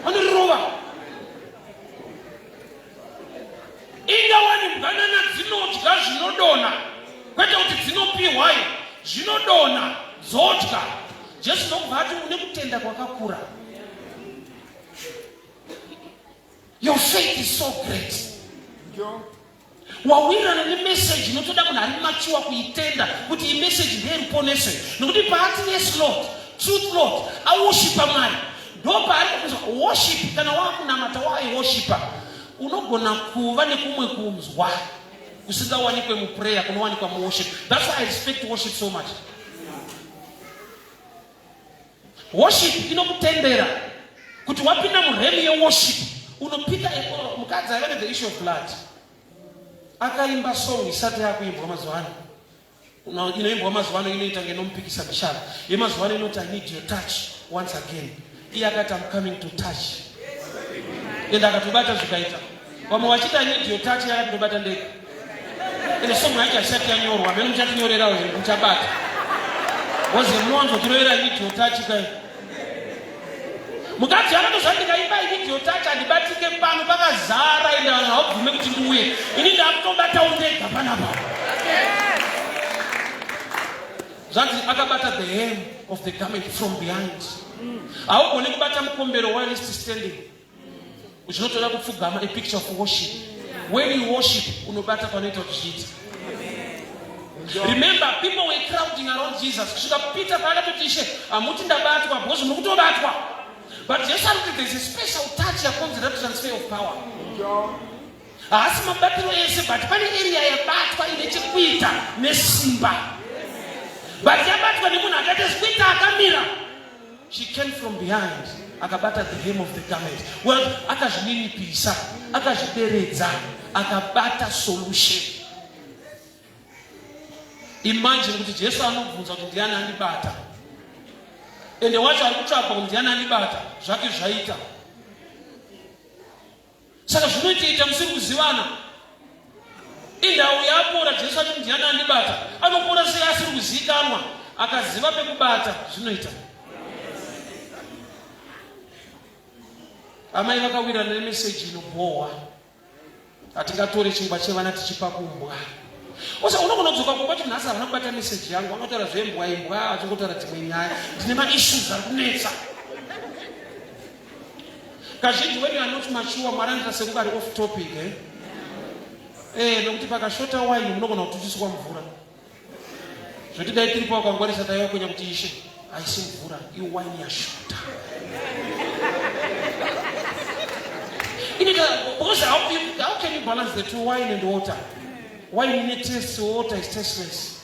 Vanorirova. Inga wani mbwanana dzinodya zvinodona kwete kuti dzinopihwayo zvinodona dzodya. Jesu ndokubva ati une kutenda kwakakura. Your faith is so great. Wawirirana nemessage inotoda munhu ari mature kuitenda kuti iyi message ndeyeruponeso nekuti paati yes Lord, truth Lord, awoshipa Mwari ndopaari kunzwa worship. Kana wakunamata waaiwoshipa unogona kuva nekumwe kunzwa kusingawanikwe muprayer kunowanikwa muworship. That's why I respect worship so much. Worship inokutendera kuti wapinda muremu yeworship unopika mukadzi aiva nethe issue of blood akaimba song isati yakuimbwa mazuva ano inoimbwa mazuva ano inoita nge inomupikisa mishana yemazuva ano inoti i need your touch once again iye akati am coming to touch and akatobata zvikaita vamwe vachiti i need your touch iye akatobata ndega ende song yacho haisati yanyorwa mene muchatinyorerawo here muchabata waze munowanzo tirovera i need your touch kai mukadzi akatoziva ndikaimba i need your touch handibatike pano pakazara ende vanhu havabvume kuti ndiuye ini ndakutobatawo ndega panapa zvanzi akabata the hem of the garment from behind haugoni kubata mukombero whilst standing Zvinotoda kupfugama a picture of worship. When you worship unobata panoita kuti zviite. Remember, people were crowding around Jesus. Kusvika Peter paakatoti ishe, hamuti ndabatwa because muri kutobatwa. But Jesu ari kuti there's a special touch yakonzera transfer of power. Haasi mabatiro ese but pane area yabatwa ine chekuita nesimba. But yabatwa nemunhu akaita sekuita akamira. She came from behind akabata the hem of the garment. Well, akazvininipisa, akazvideredza, akabata solution. Imagine kuti Jesu anobvunza kuti ndiani andibata, ende wacho ari kutsvagwa kuti ndiani andibata, zvake zvaita. Saka zvinoitoita musiri kuzivana. Indau yaapora Jesu ati ndiani andibata, anopora sei asiri kuzivikanwa? Akaziva pekubata zvinoita. Amai vakawirana nemeseji inobhohwa. Hatingatore chingwa chevana tichipa kumbwa. Ose unogona kudzoka kumba kuti nhasi havana kubata meseji yangu, vanotaura zvembwa imbwa, vachingotaura dzimwe nyaya. Ndine maissues ari kunetsa. Kazhinji when you are not mature, Mwari anoita sekunge ari off topic eh? Eh, nokuti pakashota waini munogona kututiswa mvura. Zvoti dai tiripo wakangwarisa taiva kwenya kuti ishe haisi mvura iwaini yashota. Inoita because how, how can you balance the two wine and water? Wine ine taste, water is tasteless.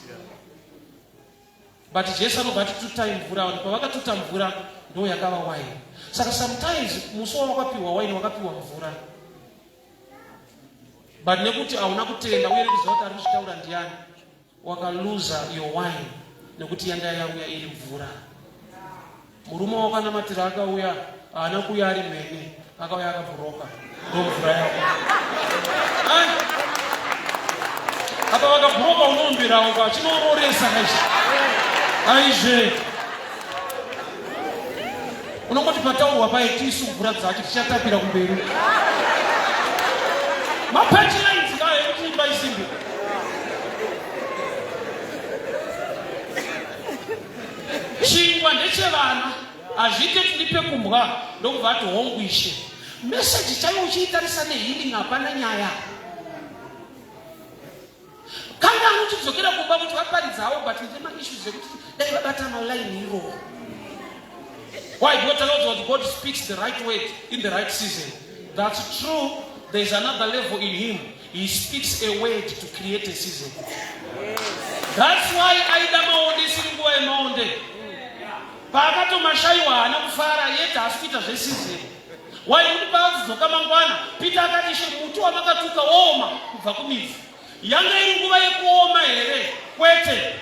But Jesu anobva ati tutai mvura, vanhu pavakatuta mvura ndo yakava waini. Saka sometimes musi wawakapiwa waini wakapiwa mvura. But nekuti hauna kutenda uye nekuziva kuti ari kuzvitaura ndiani, wakaluza your wine nekuti yanga yauya iri mvura. Murume wakanamatira akauya, haana kuuya ari mhene, akauya akabhuroka ndomvura yako. Apa vakabhuroka unoomberawo ka chinororesa kaichi. Aizve. Unongoti pataurwa paye tisu mvura dzacho tichatapira kumberi. Mapunchlines ka ekuti imba isimbe. Chingwa ndechevana, hazviite kuti ndipe kumbwa ndokubva ati hongu ishe. Message chaiyo uchiitarisa nehealing hapana nyaya. Kanga anochidzokera kumba kuti vaparidza havo but ndine maissues ekuti dai vabata maline iroro. Why? Because takaudzwa kuti God speaks the right word in the right season. That's true. There is another level in him. He speaks a word to create a season. That's why aida maonde isiri nguva yemaonde. Paakatomashayiwa haana kufara yet haasi kuita zveseason. Why? Kuti paakudzoka mangwana, Peter akati ishe muti wamakatuka wooma kubva kumidzi. Yanga iri nguva yekuoma here? Kwete.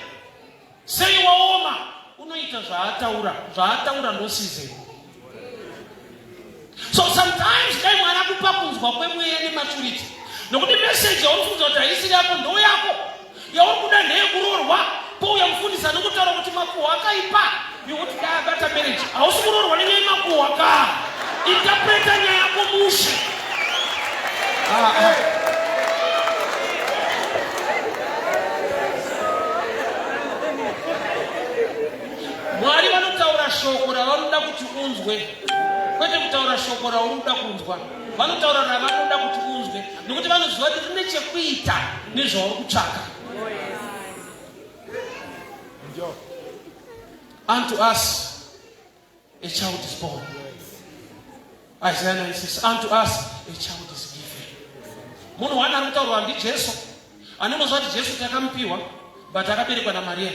Sei waoma? Unoita zvaataura, zvaataura ndo season. So sometimes dai Mwari akupa kunzwa kwemweya nematurity, nokuti message yauri kufunza kuti haisiri yako ndo yako, yauri kuda ndeyekuroorwa. Pouya mufundisi anongotaura kuti makuhwa akaipa, yokuti dai abata marriage. Hausi kuroorwa nenyaya yemakuhwa ka, interpreta nyaya yako mushe. Ah, ah. Mwari vanotaura shoko ravanoda kuti unzwe, kwete kutaura shoko rauri kuda kunzwa. Vanotaura ravanoda kuti unzwe, nokuti vanoziva kuti rine chekuita nezvauri kutsvaka. Unto us a child is born. Isaiah 96, unto us a child is given. Munhu wani ari kutaurwa ndiJesu. Anonozva kuti Jesu takamupiwa but akaberekwa naMaria.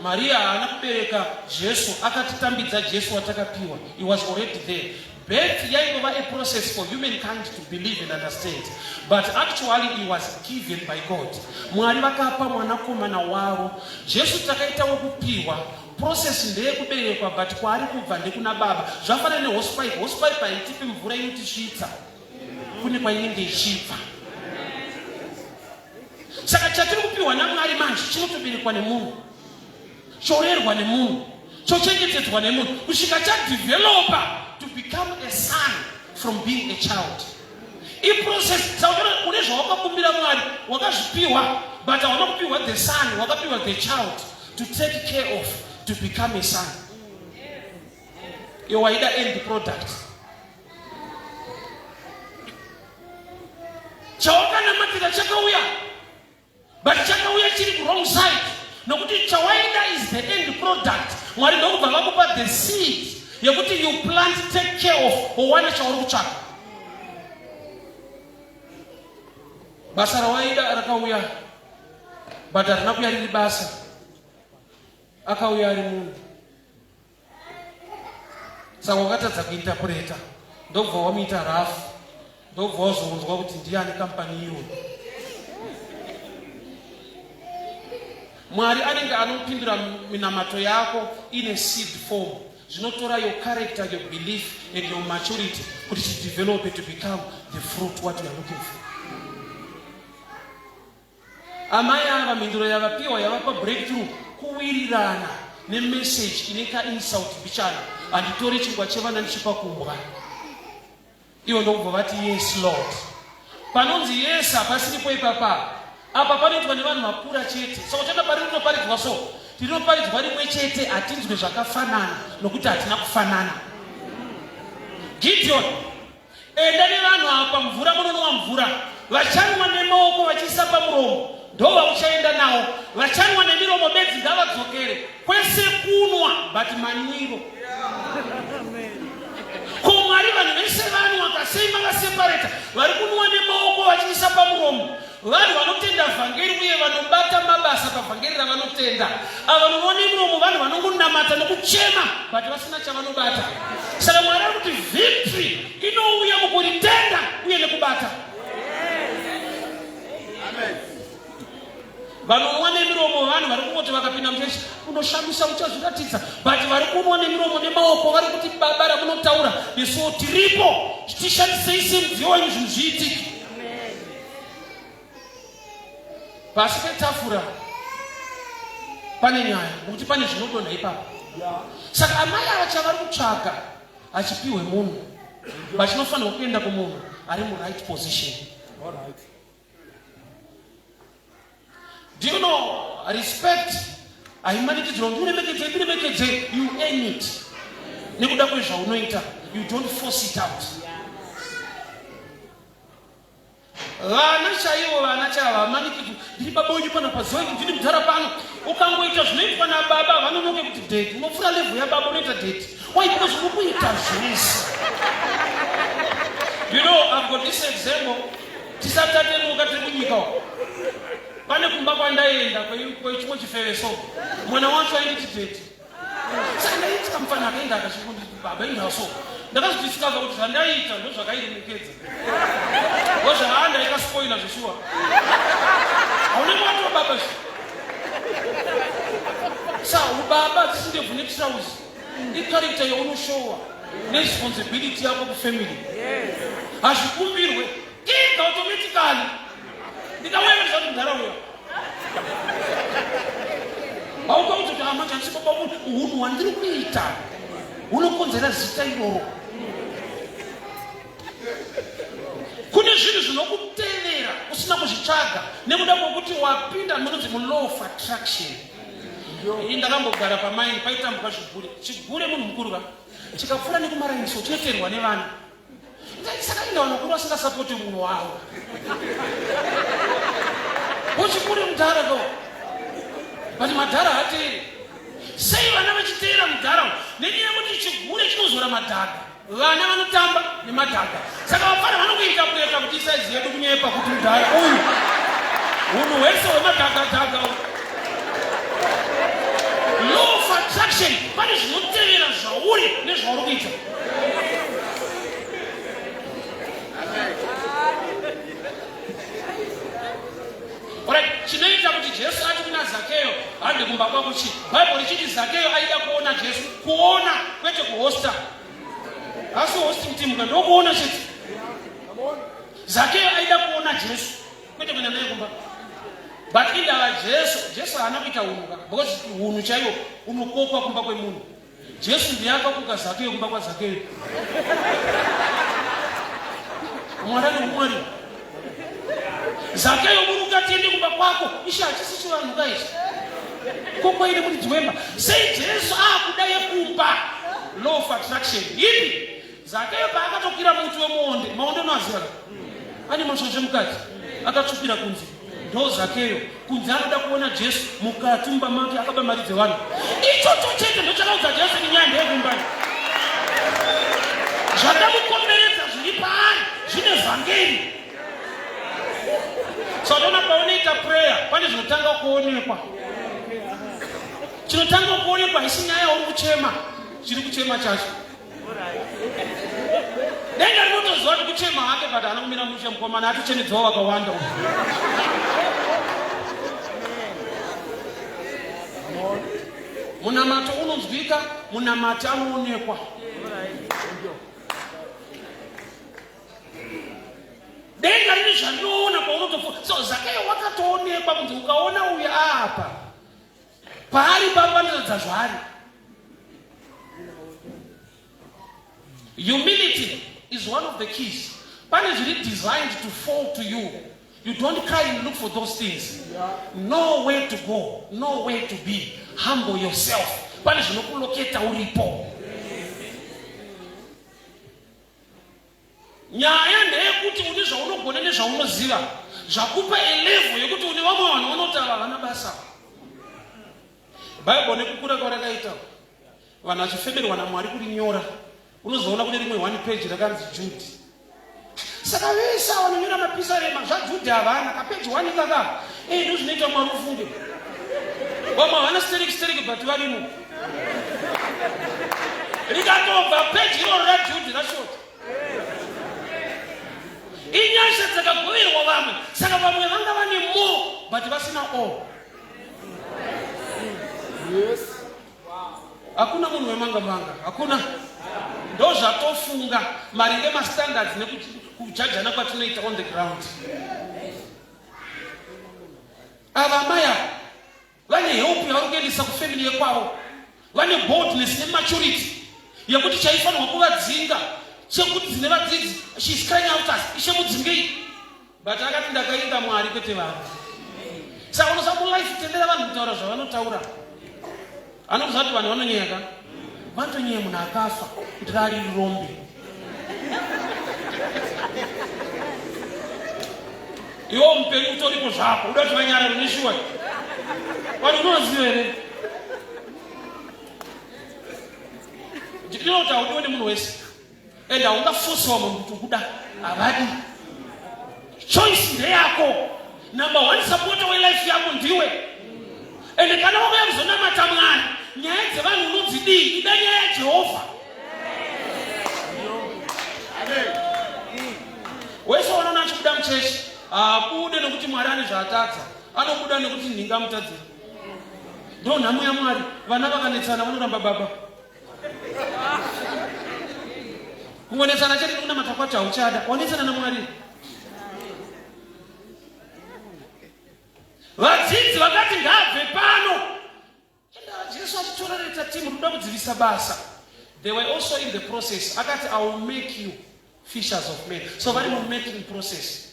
Maria haana kubereka Jesu, akatitambidza Jesu watakapiwa. He was already there. Birth yaingova a process for humankind to believe and understand. But actually he was given by God. Mwari vakapa mwanakomana wavo. Jesu takaita wokupiwa. Process ndeyekuberekwa but kwaari kubva ndekuna baba. Zvafanana nehosepipe. Hosepipe haitipi mvura inotisvitsa. Kune kwainenge ichibva. Saka chatiri kupiwa naMwari manje chinotoberekwa nemunhu, chorerwa nemunhu, chochengetedzwa nemunhu kusvika chadevelopa to become a son from being a child. Iprocess. Saka une zvawakakumbira Mwari wakazvipiwa, but hauna kupiwa the son, wakapiwa the child to take care of to become a son. Iwe waida end product. Chawakanamatira chakauya, But chakauya chiri kuwrong side nokuti chawaida is the end product. Mwari ndokubva vakupa the seed yekuti you plant, take care of, wowana chauri kutsvaka. Basa rawaida rakauya but harina kuya riri basa, akauya ari munhu. Saka wakatadza kuinterpreta ndobva wamuita rafu, ndobva wazounzwa kuti ndiani kampani iyoyo. Mwari anenge anopindura minamato yako ine seed form. Zvinotora your character, your belief and your maturity kuti chidevelope to become the fruit what you are looking for. Amai ava mhinduro yavapiwa yavapa breakthrough kuwirirana nemessage ine kainsult mbichana, handitore chingwa chevana ndichipa kumbwa. Ivo ndokubva vati yes Lord. Panonzi yes hapasiripo ipapa. Apa panoitwa nevanhu vakura chete. Saka uchaona pari rinoparidzwa so, rinoparidzwa rimwe chete hatinzwe zvakafanana nokuti hatina kufanana. Gideon, enda nevanhu apa mvura munonwa mvura, vachanwa nemaoko vachiisa pamuromo ndovauchaenda nawo, vachanwa nemiromo bedzi ngavadzokere kwese kunwa but manwiro. Ko Mwari vanhu vese vanwa kasei makasepareta vari kunwa nemaoko vachiisa pamuromo vanhu vanotenda vhangeri uye vanobata mabasa pavhangeri ravanotenda. Ava vanonwa nemiromo vanhu vanongonamata nokuchema but vasina chavanobata. Saka Mwari ari kuti victory inouya mukuritenda uye nekubata. Amen. Vanonwa nemiromo vanhu vari kungoti vakapinda muchechi unoshamisa uchazviratidza, but vari kunwa nemiromo nemaoko vari kuti baba ramunotaura nesuwo tiripo, tishandisei semudziyo wenyu zvinhu zviitike. Pasi petafura pane nyaya nokuti pane zvinodonha ipapo. Saka amai ava chavari kutsvaga hachipiwe munhu, but chinofanirwa kuenda kumunhu ari muright position. All right. Do you know respect haimanikidzirwa kuti uremekedze ndiremekedze, you earn it nekuda kwezvaunoita, you don't force it out. Vana chaivo, vana chaivo havamanikidzwi, ndiri baba wenyu pano pazuva iri, ndini mudhara pano. Ukangoita zvinoitwa nababa vanonoke kuti daddy, unopfuura level yababa unoita daddy. Why? Because uri kuita zvese. You know, I've got this example. Tisati tatenguka tiri kunyika uko. Pane kumba kwandaienda kwechimwe chifeve so. Mwana wacho ainditi daddy. Saka ndaitika mufana akaenda akachingonditi baba indawo so. Ndakazodiscover kuti zvandaiita ndozvakairemekedza. Ngozvahaa ndaikaspoila zveshuwa. Haunenge watova baba zve. Sa ubaba dzisi ndebvu netirauzi. Icharacter yaunoshowa neresponsibility yako kufamily. Hazvikumbirwe. Kega automatically. Ndikauya ndizati mudhara uya. Haukaudza kuti hama chanisi baba hunhu hwandiri kuita hunokonzera zita iroro. Kune zvinhu zvinokutevera usina kuzvitsvaga nekuda kwekuti wapinda munonzi mulaw of attraction. Ini ndakambogara pamaini paitambwa zvigure. Chigure munhu mukuru ka chikapfuura nekumarainiso chinoteerwa nevana. Saka inda vanhu vakuru vasingasapoti munhu wavo. Uchikure mudhara ko. But madhara hateeri. Sei vana vachiteera mudhara? Nenyaya yekuti chigure chinozora madhaga. Vana vanotamba nemadhaga. Saka vafana vanokuinterpreta kuti isaizi yedu kunyepa kuti mudhara uyu. Hunhu hwese hwemadhaga dhaga. Law of attraction pane zvinotevera zvauri nezvauri kuita. Alright, chinoita kuti Jesu ati kuna Zakeyo hande kumba kwako chii? Bible richiti Zakeyo aida kuona Jesu, kuona kwete kuhosta. Asi hosting team ka ndokuona chete. Zakeyo aida kuona Jesu kwete kuenda naye kumba. But indava Jesu, Jesu haana kuita hunhu ka because hunhu chaiwo unokokwa kumba kwemunhu. Jesu ndiye akakoka Zakeyo kumba kwaZakeyo. Mwari ane umwari. Zakeyo buruka tiende kumba kwako. Ishe hachisi chivanhu ka ichi. Kokwa ine muridzi wemba. Sei Jesu akuda yekumba? Law of attraction. Ipi? Zakeyo paakatokwira muti wemuonde, maonde unoaziva ka? Ane mashoshe mukati. Akatsvukira kunze. Ndo Zakeyo. Kunze anoda kuona Jesu, mukati mumba make akaba mari dzevanhu. Ichocho chete ndochakaudza Jesu kuti nyaya ndeyekumba. Zvakamukomberedza zviri paari zvine vhangeri. So unoona paunoita prayer pane zvinotanga kuonekwa. Chinotanga kuonekwa haisi nyaya yauri kuchema, chiri kuchema chacho. Denga rinotoziva kuti kuchema hake but haana kumira mushe mukomana atochemedzawo vakawanda uyu. Munamato unonzwika, munamati anoonekwa. Denga rine zvarinoona paunotopfuura. So Zakayo wakatoonekwa kunzi ukaona uyu apa paari panoratidza zvaari. Humility is one of the keys. Pane zviri designed to fall to you. You don't cry and look for those things. Know where to go, know where to be. Humble yourself. Pane zvinokuloketa uripo. Nyaya ndeyekuti une zvaunogona nezvaunoziva zvakupa a level yekuti une vamwe vanhu vanoti ava havana basa. Bible nekukura kwarakaita vanhu vachifemerwa naMwari kurinyora unozoona kune rimwe one page rakanzi Jude. Saka vese ava vanonyora mapisarema zvaJude havana kapeji one kaka. Eh, ndozvinoita Mwari ufunge. Vamwe havana stereki stereki but varimo. Rikatobva peji iroro raJude rashota. Inyasha dzakagoverwa vamwe, saka vamwe vanga vane more but vasina all. Yes. Hakuna munhu wemanga manga, hakuna. Ndozvatofunga maringe mastandards nekujajana kwatinoita on the ground. Ava amai ava vane help yavari kuendesa kufamily yekwavo, vane boldness nematurity yekuti chaifanirwa kuvadzinga chekuti dzine vadzidzi, she is crying out us, ishe mudzingei. But akati ndakainga Mwari kwete vanhu. Saka unoziva mulife tendera vanhu kutaura zvavanotaura. Anokuziva kuti vanhu vanonyeya ka? Vanotonyeya munhu akafa kuti rari rombe. Iwe mupenyu utoripo zvako, uda kuti vanyarare neshuwa. Vanhu unoziva here? Ndinoti haudiwe nemunhu wese. And haungafosi vamwe kuti ukuda havadi. Choice ndeyako. Number one supporter welife yako ndiwe. And kana wakauya kuzonamata Mwari, nyaya dzevanhu unodzidii? Ida nyaya yaJehovha. Wese wanoona achibuda muchechi haabude nekuti Mwari ane zvaatadza, anobuda nekuti nhinga amutadzira. Ndo nhamo yaMwari. Vana vakanetsana vanoramba baba. Kungonetsana chete nekunamata kwacho hauchada, wanetsana naMwari. Vadzidzi vakati ngaabve pano. Enda Jesu achitorereta timu rikuda kudzivisa basa. They were also in the process. Akati I will make you fishers of men. So vari mu making process.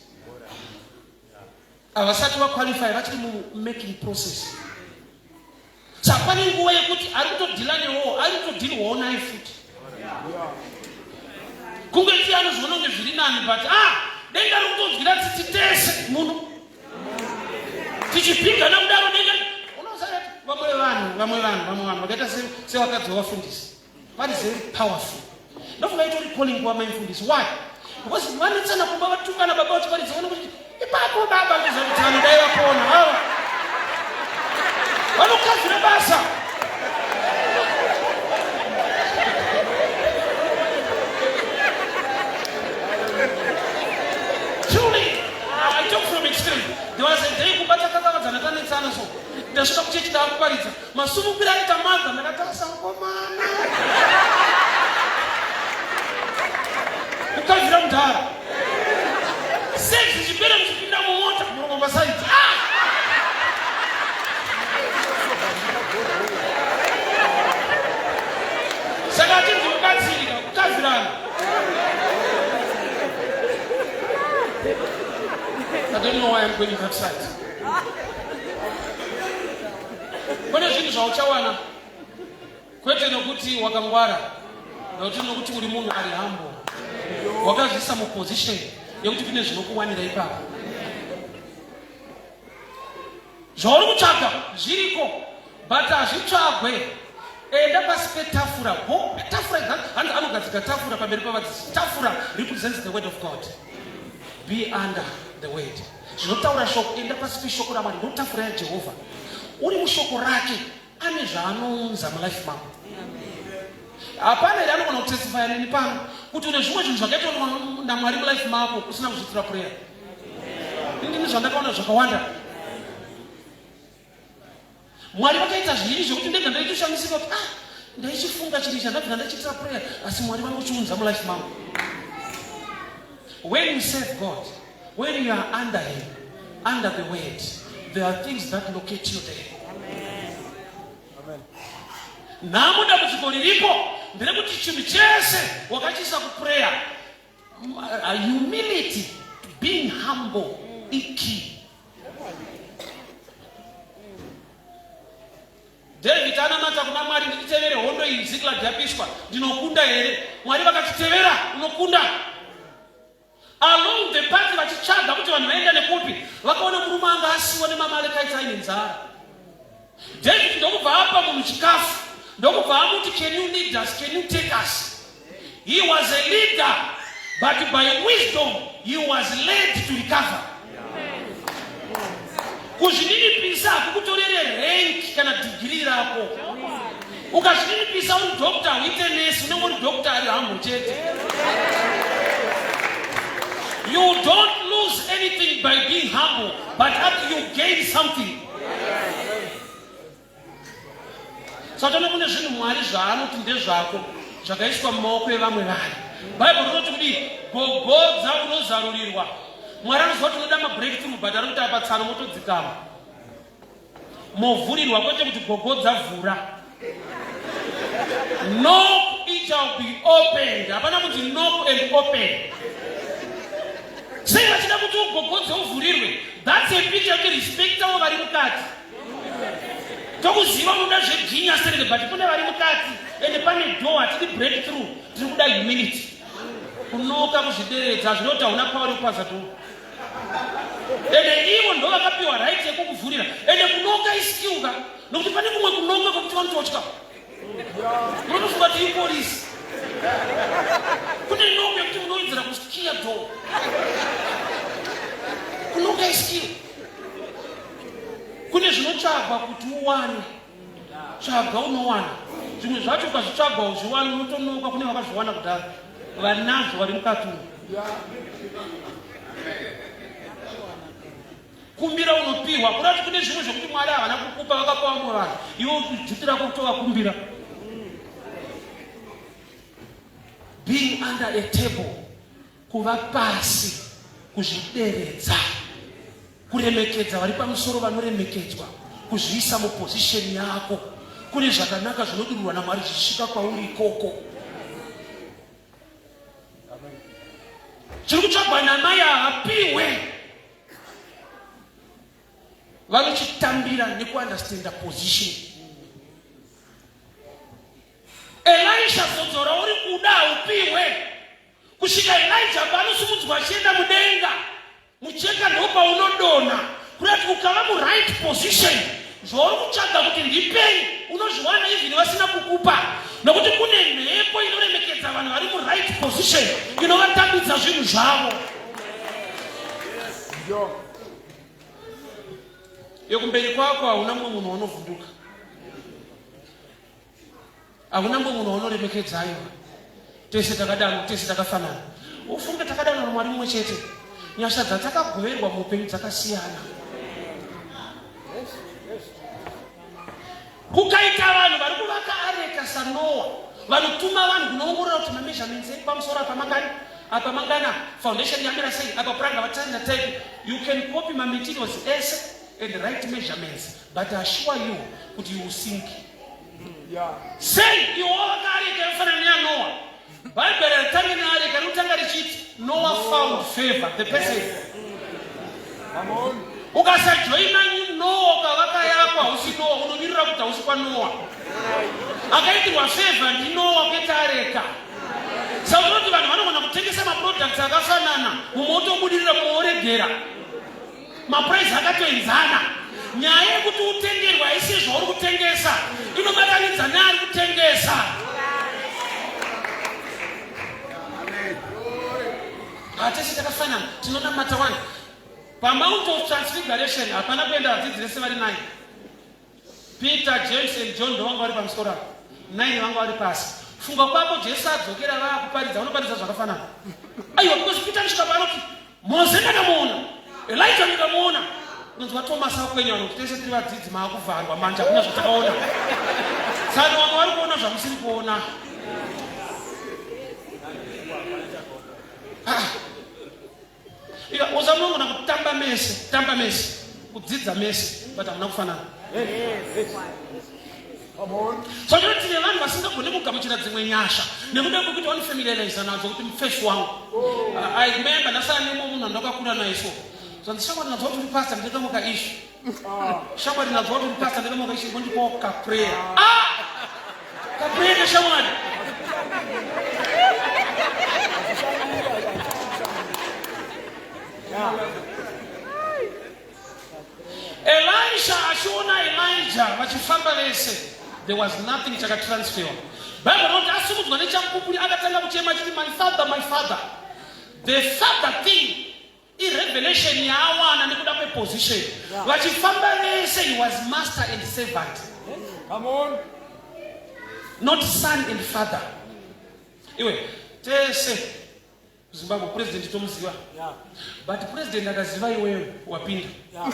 Havasati vaqualify, vachiri mu making process. Saka pane nguva yekuti ari kutodhila newowo, ari kutodhilwawo naye futi. Kunge tiye anozviona kunge zviri nani but ah, denga riri kutonzwira tsitsi tese muno. Tichipigana kudaro denga unoziva vamwe vanhu, vamwe vanhu, vamwe vanhu vakaita sevakadzi vavafundisi. Vari very powerful. Ndofunga itori calling kuva mai mfundisi. Why? Because vanetsana kumba vatukana baba vachiparidza vana kuti ipapo baba kuziva kuti vanhu dai vapona ava. Vanokavhira basa. Truly, I talk from experience. There was a day kumba takakavadzana tanetsana so. Ndasvika kuchechi ndakuparidza. Masumukira aita mother ndakatarisa mukomana. Kukavira mudhara. Sex chipere muchipinda mumota muromo pasaidi. Ah! Saka atinzi mubatsirika kukavirana. I don't know why I'm going that side. Kune zvinhu zvauchawana kwete nokuti wakangwara, nokuti nokuti uri munhu ari humble, wakazviisa muposition yekuti kune zvinokuwanira ipapo. Zvauri kutsvaga zviriko but hazvitsvagwe. Enda pasi petafura. Go tafura hanzi anogadzika tafura pamberi pavadzidzi. Tafura represents the word of God. Be under the word. Zvinotaura shoko, enda pasi peshoko raMwari, ndo tafura yaJehovha. Uri mushoko rake, ane zvaanounza mulife mako. Hapana here anogona kutestifya neni pano kuti une zvimwe zvinhu zvakaitwa naMwari mulife mako usina kuzviitira prayer. Ndini zvandakaona zvakawanda. Mwari vakaita zvivi zvekuti ndega ndaitoshamisika kuti ah ndaichifunga chiri chandabvira ndachiitira prayer asi Mwari vangochiunza mulife mangu. When you serve God, when you are under him, under the word, there are things that locate you there. Nhamo dambudziko riripo nderekuti chinhu chese wakachiisa kuprayer. Humility, being humble, ikey. David anamata kuna Mwari, nditevere hondo iyi, Ziklag yapiswa, ndinokunda here? Mwari vakatitevera, unokunda. Along the path vachitsvaga kuti vanhu vaenda nekupi, vakaona murume anga asiwa nemamalekaitsi aine nzara. David ndokubva apa munhu chikafu, ndokubva amuti, can you lead us, can you take us? He was a leader, but by wisdom he was led to recover. Kuzvininipisa hakukutorere rank kana dhigiri rako. Ukazvininipisa uri doctor uite nurse, unenge uri doctor ari humble chete. You don't lose anything by being humble, but you gain something. Satani kune zvinhu Mwari zvaanoti ndezvako zvakaiswa mumaoko evamwe vanhu. Bhaibheri rinoti kudii? Gogodza unozarurirwa. Mwari anoziva kuti unoda mabreakthrough but ari kuti apa tsano motodzikama. Movhurirwa kwete kuti gogodza vhura. Knock it shall be opened. Hapana kunzi knock and open. Sei vachida kuti ugogodze uvhurirwe? That's a picture yekuti respectawo vari mukati. Tokuziva unoda zveginya sereke but kune vari mukati ende pane door hatidi breakthrough tiri kuda humility. Kunoka kuzvideredza zvinoti hauna power yekupaza door. Ende ivo ndo vakapiwa right yekukuvhurira. Ende kunoka iskill ka nokuti pane kumwe kunoka kwekuti vanototya. Unotofunga kuti ipolisi. Kune noko yekuti unowedzera kuskiya door. Kunoka iskill. Kune zvinotsvagwa kuti uwane. Tsvaga unowana. Zvimwe zvacho ukazvitsvaga uzviwane unotonoka kune vakazviwana kudhara. Vanazvo vari mukati umu. Kumbira unopiwa. Kuda kuti kune zvimwe zvekuti Mwari havana kukupa vakapa vamwe vanhu. Iwe duty rako kutovakumbira. Being under a table, kuva pasi, kuzvideredza, kuremekedza vari pamusoro vanoremekedzwa, kuzviisa muposition yako. Kune zvakanaka zvinodururwa naMwari zvichisvika kwauri ikoko. Chiri kutsvagwa namai havapiwe. Vanochitambira nekuunderstanda position. Elisha zodzo rauri kuda haupiwe kusvika Elijah paanosimudzwa achienda mudenga. Mucheka ndopaunodonha kuda kuti ukava muright position zvauri kutsvaga kuti ndipei unozviwana even vasina kukupa nokuti kune mhepo inoremekedza vanhu vari muright position inovatambidza zvinhu zvavo. Yekumberi kwako hauna mumwe munhu waunovhunduka. Hakuna mumwe munhu waunoremekedza aiwa. Tese takadano, tese takafanana. Ufunge takadano naMwari mumwe chete. Nyasha dzatakagoverwa muupenyu dzakasiyana. Kukaita vanhu vari kuvaka areka saNoa, vanotuma vanhu kunoongorora kuti mameasurements edu pamusoro apa mangani, apa mangana, foundation yamira sei, apa puranga vatarira type. You can copy mamaterials ese and right measurements, but I assure you kuti you will sink. Sei iwo wavaka areka yakafanana neyaNoa? Bhaibheri haritangi neareka, rinotanga richiti Noah found favor, the person. Ukasajoina Noah ukavaka yako hausi Noah, unomirira kuti hausi kwaNoah. Akaitirwa favor ndiNoah kwete areka. Saka unoti vanhu vanogona kutengesa maproducts akafanana, mumwe otobudirira mumwe oregera. Maprice akatoenzana. Nyaya yekuti utengerwe haisi zvauri kutengesa, inobatanidza neari kutengesa. Hatisi takafanana, tinonamata wani. PaMount of Transfiguration hapana kuenda vadzidzi vese vari nine. Peter, James and John ndovanga vari pamusoro apa, nine vanga vari pasi. Funga kwako Jesu adzokera vaakuparidza, vanoparidza zvakafanana. Aiwa, because Peter anosvika paanoti Mose ndakamuona, Elijah ndikamuona. Unonzwa Thomas akwenya vanhu kuti tese tiri vadzidzi maakuvharwa manje hakuna zvatakaona. Saka vamwe vari kuona zvamusiri kuona. Ah. Ika usamunogona kutamba mese, tamba mese, kudzidza mese, but hamuna kufanana. So chino tine vanhu vasingagone kugamuchira dzimwe nyasha nekuda kwekuti vanofamiliariza nadzo kuti mufesi wangu. I remember ndasara nemumwe munhu andakakura naye so. Zvanzi shamwari nadzo kuti uri pastor ndakamuka ishu. Shamwari nadzo kuti uri pastor ndakamuka ishu ngondipawo ka prayer. Ah! Ka prayer ka shamwari. Elisha achiona Elijah vachifamba vese, there was nothing chakatransferwa. Bible rinoti asimudzwa nechamupupuri akatanga kuchema achiti my father, my father. The father thing irevelation yaawana nekuda kweposition. Vachifamba vese, he was master and servant. Come on. Not son and father. Iwe, tese Zimbabwe president tomuziva. Yeah. But president akaziva iwewe wapinda. Yeah.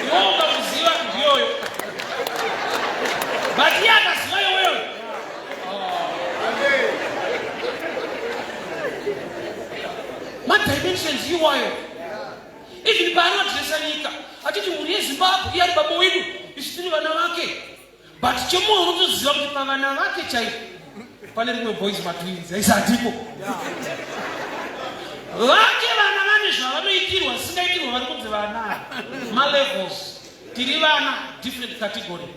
Iwe ukamuziva ndiyoyo. But iye akaziva iwewe. Ma dimensions iwayo. Even paanoadresa nyika achiti mhuri yeZimbabwe iye ari baba wedu isu tiri vana vake. But chemoyo unotoziva kuti pavana vake chaipo pane rimwe boys matwins aisi hatiko vake vana vane zvavanoitirwa zvisingaitirwa vari kunzi vana malevels tiri vana different category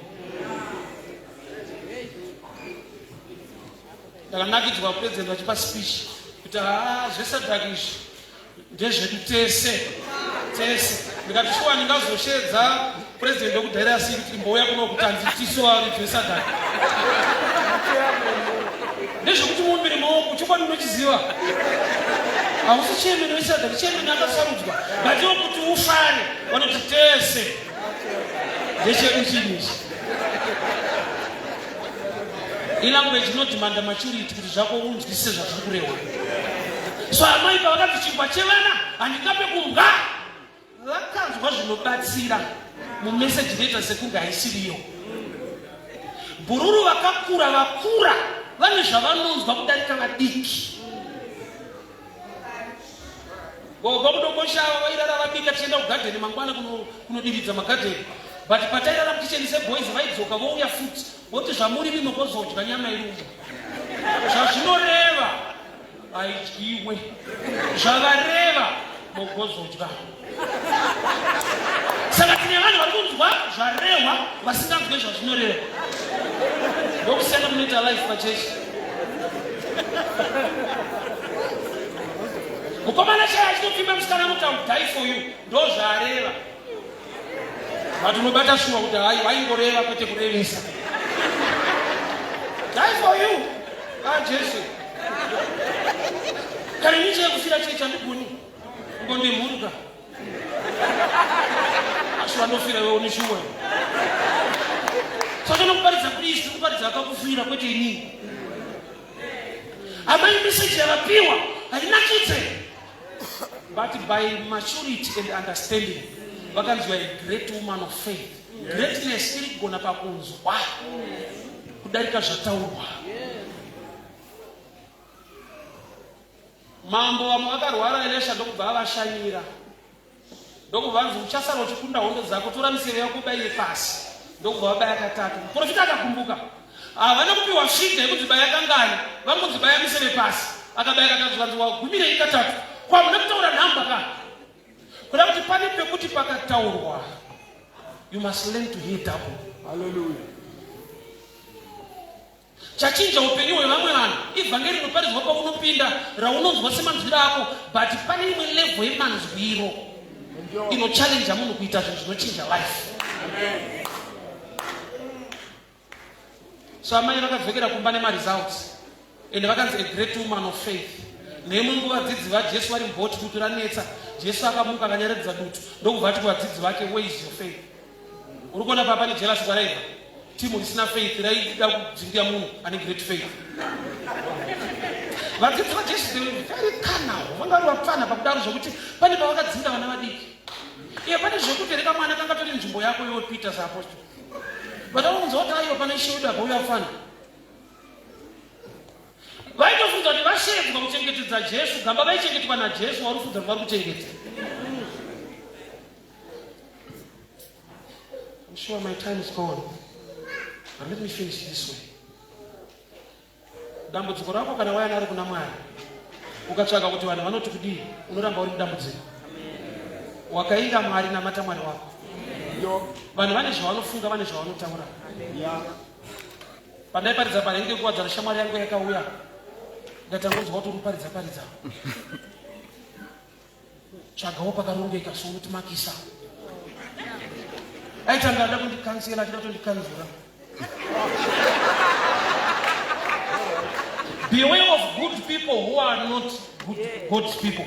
ndakanakidzwa president vachipa speech kuti haa zvesadak izvi ndezvedu tese tese ndikati shuwa ndingazoshedza president wekudhaira asi kuti imbouya kuno kuti anzi tisu varidzi vesadhaka ndezvekuti muumbire maoko chokwadi unochiziva hausi chairman wesadhaka chairman akasarudzwa but iwo kuti ufare vanoti tese ndechedu chinhu ichi ilanguage inodhimanda maturity kuti zvako unzwisise zvazviri kurehwa so amai pavakanzi chingwa chevana handingape kumbwa vakanzwa zvinobatsira mumeseji inoita sekunge haisiriyo bhururu vakakura vakura vane zvavanonzwa kudarika vadiki Gogo kuDomboshava vairara vabika tichienda kugadheni mangwana kunodiridza magadheni but patairara mukicheni seboys vaidzoka vouya futi voti zvamurimi mokozodya nyama irumba zvazvinoreva haidyiwe zvavareva mogozodya saka tine vanhu vari kunzwa zvarehwa vasinganzwe zvazvinoreva ndokusiyana kunoita life pachechi mukomana chaya achitopfimba musikana anoti I'll die for you ndozvaareva but unobata shuwa kuti hai waingoreva kwete kurevesa die for you ah jesu kana ini chekufira chechi handigoni ngondimhuruka asi vanofira iwe une shuwa saka nokuparidza kristu kuparidza akakufira kwete inini amai meseji yavapiwa hainakidze but by maturity and understanding vakanzwa a great woman of faith greatness iri kugona pakunzwa kudarika zvataurwa Mambo vamwe vakarwara Elisha ndokubva avashanyira. Ndokubva anzi uchasara uchikunda hondo dzako, tora miseve yako ubaire pasi. Ndokubva vabaya katatu. Muprofita akagumbuka. Havana kupiwa shinda yekunzi baya kangani, vangonzi baya miseve pasi. Akabaya katatu zvikanzi wagumirei katatu. Kwamuna kutaura nhamba ka. Kuda kuti pane pekuti pakataurwa. You must learn to hear double. Hallelujah. Chachinja upenyu hwevamwe vanhu ivhangeri rinoparidzwa paunopinda raunonzwa semanzwiro ako but pane imwe level yemanzwiro. Inochallenge munhu kuita zvinhu zvinochinja life. So amai vakadzokera kumba nemaresults and vakanzi a great woman of faith. Neimwe nguva vadzidzi vaJesu vari mubhoti, dutu ranetsa. Jesu akamuka akanyaradza dutu ndokubva ati kuvadzidzi vake, where is your faith? Uri kuona papa nejealous kwaraibva? Timu risina faith raida kudzingira munhu ane great faith. Vadzidzi vaJesu they were very carnal, vanga vari vapfana pakudaro zvekuti pane pavakadzinga vana vadiki. Iye pane zvekuti reka mwana kanga tori nzvimbo yako iwe Peter saapostle. Vakaunza kuti aiwa pane ishe wedu apa uyo afana. Vaitofunga kuti vashedzwa kuchengetedza Jesu, gamba vaichengetwa naJesu, vari kufunga kuti vari kuchengeta. I'm sure my time is gone. But let me finish this way. Dambudziko rako kana waya naro kuna Mwari, ukatsvaga kuti vanhu vanoti kudii, unoramba uri mudambudziko. Wakainga Mwari, namata Mwari wako. Vanhu vane zvavanofunga, vane zvavanotaura. Pandaiparidza parenge kuwadzana, shamwari yangu yakauya ndatangonzwa kuti uri kuparidza paridza. Tsvagawo pakarongeka so unotimakisa. Aitanga ada kundikansela achida kutondikanzura. Beware of good people who are not good, God's people.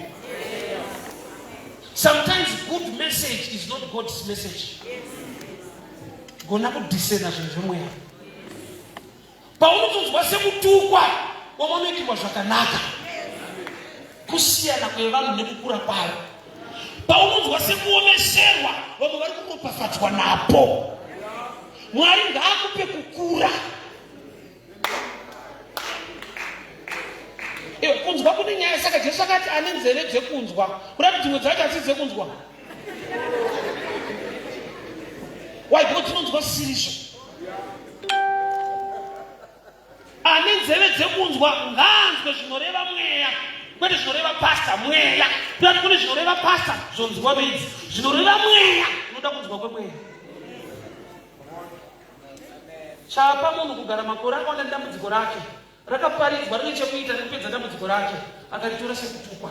Sometimes good message is not God's message. Gona kudiscena zvinhu zvemweya. Paunotonzwa sekutukwa wamanoitirwa zvakanaka, kusiyana kwevanhu nekukura kwavo. Paunonzwa sekuomeserwa, vamwe vari kuropafadzwa napo. Mwari ngaakupe kukura. Kunzwa kune nyaya. Saka Jesu akati ane nzeve dzekunzwa, kuda kuti dzimwe dzacho asi dzekunzwa. Why? Because dzinonzwa zisirizvo. Ane nzeve dzekunzwa ngaanzwe zvinoreva mweya, kwete zvinoreva pasta. Mweya kuda kune zvinoreva pasta zvonzwa bedzi, zvinoreva mweya unoda kunzwa kwemweya. Chapa munhu kugara makore akawanda nedambudziko rake rakaparidzwa rine chekuita nekupedza dambudziko rake, akaritora sekutukwa.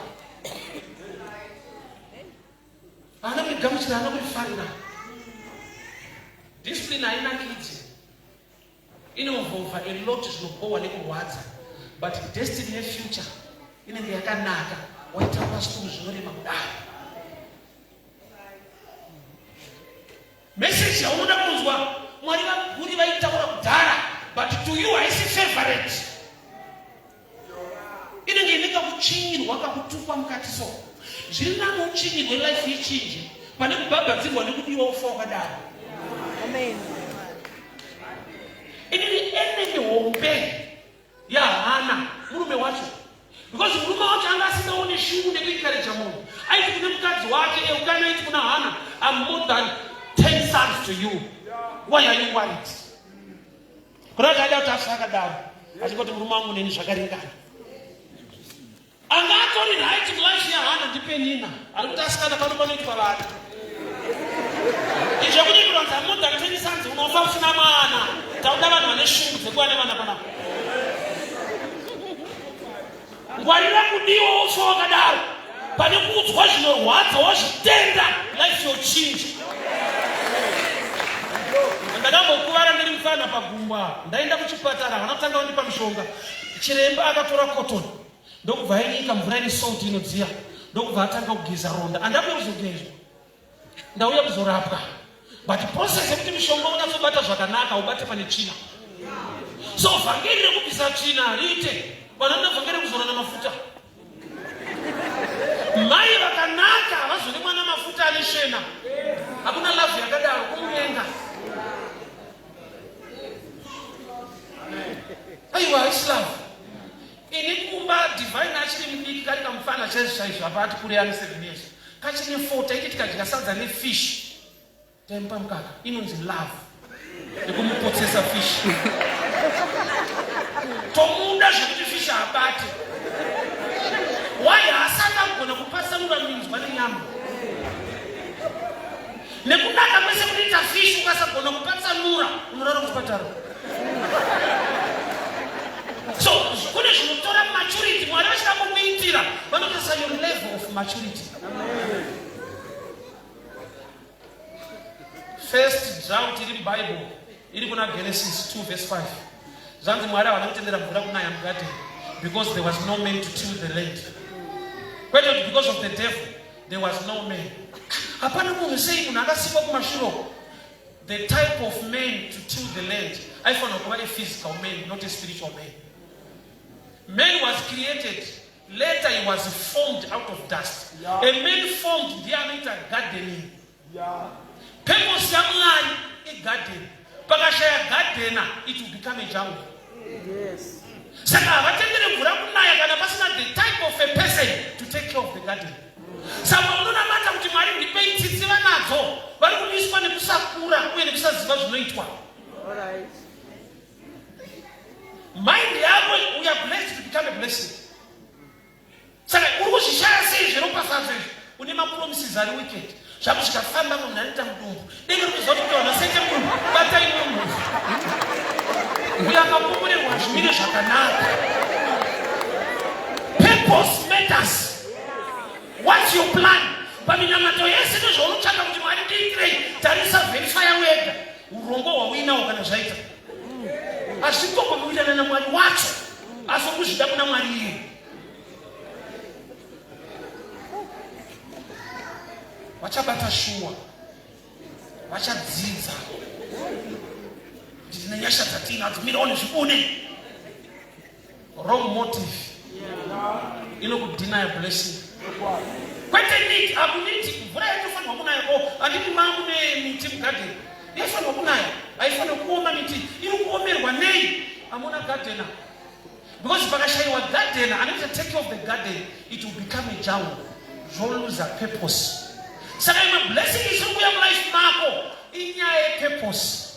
Haana kurigamuchira, haana kurifarira. Discipline hainakidzi, inoinvolva a lot zvinobhowa nekurwadza, but destiny yefuture inenge yakanaka. Waita pastor zvinorema kudaro. Message yaunoda kunzwa Mwari vaguri vaitaura kudhara, but to you haisi favorite. Inenge ine kakutsvinyirwa kakutukwa mukati, so zviri nani utsvinyirwe life ichinje pane kubhabhadzirwa nekudiwa ufa wakadaro. Amen. Inini enemy hombe yaHana murume wacho, because murume wacho anga asingaone shungu nekuencourage munhu. Aiti kune mukadzi wake Elkana, aiti kuna Hana, I'm more than 10 sons to you, why are you worried? Kuda kuti aida kuti afe akadaro, achingoti murume wangu neni zvakaringana. Anga atori right mulife yaHana ndiPenina ari kuti asikana pano panoitwa vana. Izvo kunyeperwa more than 10 sons, unofa usina mwana. Tauda vanhu vane shungu dzekuva nevana panapa. Ngwarira kudiwa ufa wakadaro pane kuudzwa zvinorwadza wazvitenda, life yochinja. Ndakambokuvara ndiri mufana pagumbo, ndaenda kuchipatara, havana kutanga vandipa mishonga. Chiremba akatora cotton ndokubva ainyika mvura ine salt inodziya, ndokubva atanga kugeza ronda. Andakuya kuzogezwa, ndauya kuzorapwa, but process yekuti mishonga unyatsobata zvakanaka ubate pane tsvina. So vhangeri rekubvisa tsvina hariite. Vanhu vanoda vhangeri rekuzorana mafuta. Mai vakanaka havazori mwana mafuta ane shena. Hakuna love yakadaro, kumuvenga. Aiwa, haisi love. Ini kumba Divine achiri mudiki, kari kamufana chaizvo chaizvo, apa ati kure ane 7 years, kachine 4, taiti tikadya sadza nefish taimupa mukaka. Inonzi love yekumupotsesa fish. Tomuda zvekuti fish haabate. Why? Haasati akugona kupatsanura minzwa nenyama. Nekunaka kwese kunoita fish, ukasagona kupatsanura unorara kuchipatara. So kune zvinotora maturity. Mwari vachida kukuitira vanotarisa your level of maturity. First drought iri muBible iri kuna Genesis 2 verse 5. Zvanzi Mwari havana kutendera mvura kunaya mugarden because there was no man to till the land. Kwete kuti because of the devil there was no man. Hapana munhu sei munhu akasikwa kumashure uko. The type of man to till the land aifanira kuva a physical man not a spiritual man. Man was created later he was formed out of dust. Yeah. A man formed ndiye anoita gardening. Yeah. Purpose yaMwari igarden. Pakashaya gardener it will become a jungle. Yes. Saka havatendere mvura kunaya kana pasina the type of a person to take care of the garden. Saka unonamata kuti Mwari ndipei tsitsi vanadzo vari kumiswa nekusakura uye nekusaziva zvinoitwa. All right. Mind yako we are blessed to become a blessing. Saka uri kuzvishaya sei zveropafadzo izvi? Une mapromises ari wicked. Zvako zvikafamba munhu anoita mudumbu. Denge riri kuziva kuti vanhu vasaite mudumbu. Batai munhu. Uyo akakomborerwa zvimire zvakanaka. Purpose matters. What's your plan? Paminamato yese nezvaunotsvaka kuti Mwari ndiitirei, tarisa verify wega urongwa hwauinawo kana zvaita. Hazvitogowirirana naMwari wacho asi uri kuzvida kuna Mwari iye. Vachabata shuwa, vachadzidza kuti tine nyasha dzatiinadzo, mira one zvibude. Wrong motive inokudeny blessing. Kwete need, hakunidi mvura yaitofanirwa kunaya ko handiti mamune miti mugadheni yaifanirwa kunaya, haifanirwa kuoma miti iri kuomerwa nei? Hamuna gardener. Because pakashaiwa gardener anoita take care of the garden, it will become a jungle, zvoluza purpose. Saka imwe blessing isiri kuuya mulife mako inyaya yepurpose.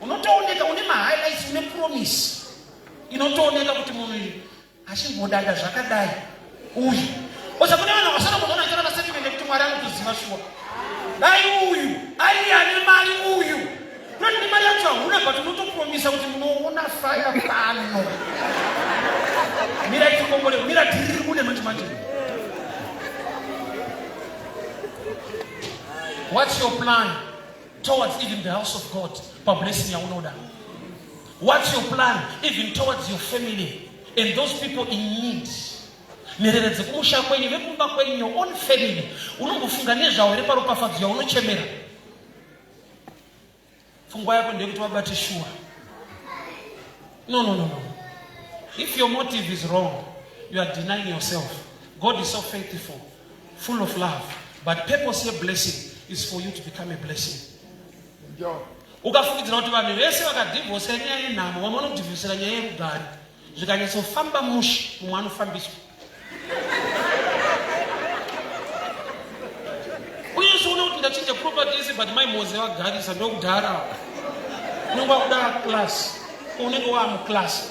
Unotooneka une mahighlights, une promise inotooneka kuti munhu uyu achimbodada zvakadai uyu. Oza kune vanhu vasara munoona achitora mastatement ekuti Mwari anotoziva shuwa. Dai uyu ari ane mari uyu. Kunoti nemari yacho hauna but unotopromisa kuti munoona fire pano. Mira itokombore, mira dhiri riri bude manje manje. What's your plan towards even the house of God pablessing yaunoda? What's your plan even towards your family and those people in need? Nherere dzekumusha kwenyu, vekumba kwenyu, your own family, unombofunga nezvavo here paropafadzo yaunochemera? Pfungwa yako ndeyekuti vabate shuwa. No, no, no, no. If your motive is wrong, you are denying yourself. God is so faithful, full of love, but purpose yeblessing is for you to become a blessing. Ukafungidzira kuti vanhu vese vakadhivhosera nyaya yenhamo, vamwe vanodhivhosera nyaya yerugare, zvikanyatsofamba mushe, mumwe anofambiswa. Unozoona kuti ndachinja property yese but mai Moze vagarisa ndokudhara. Unenge wakuda class, unenge waamuclass.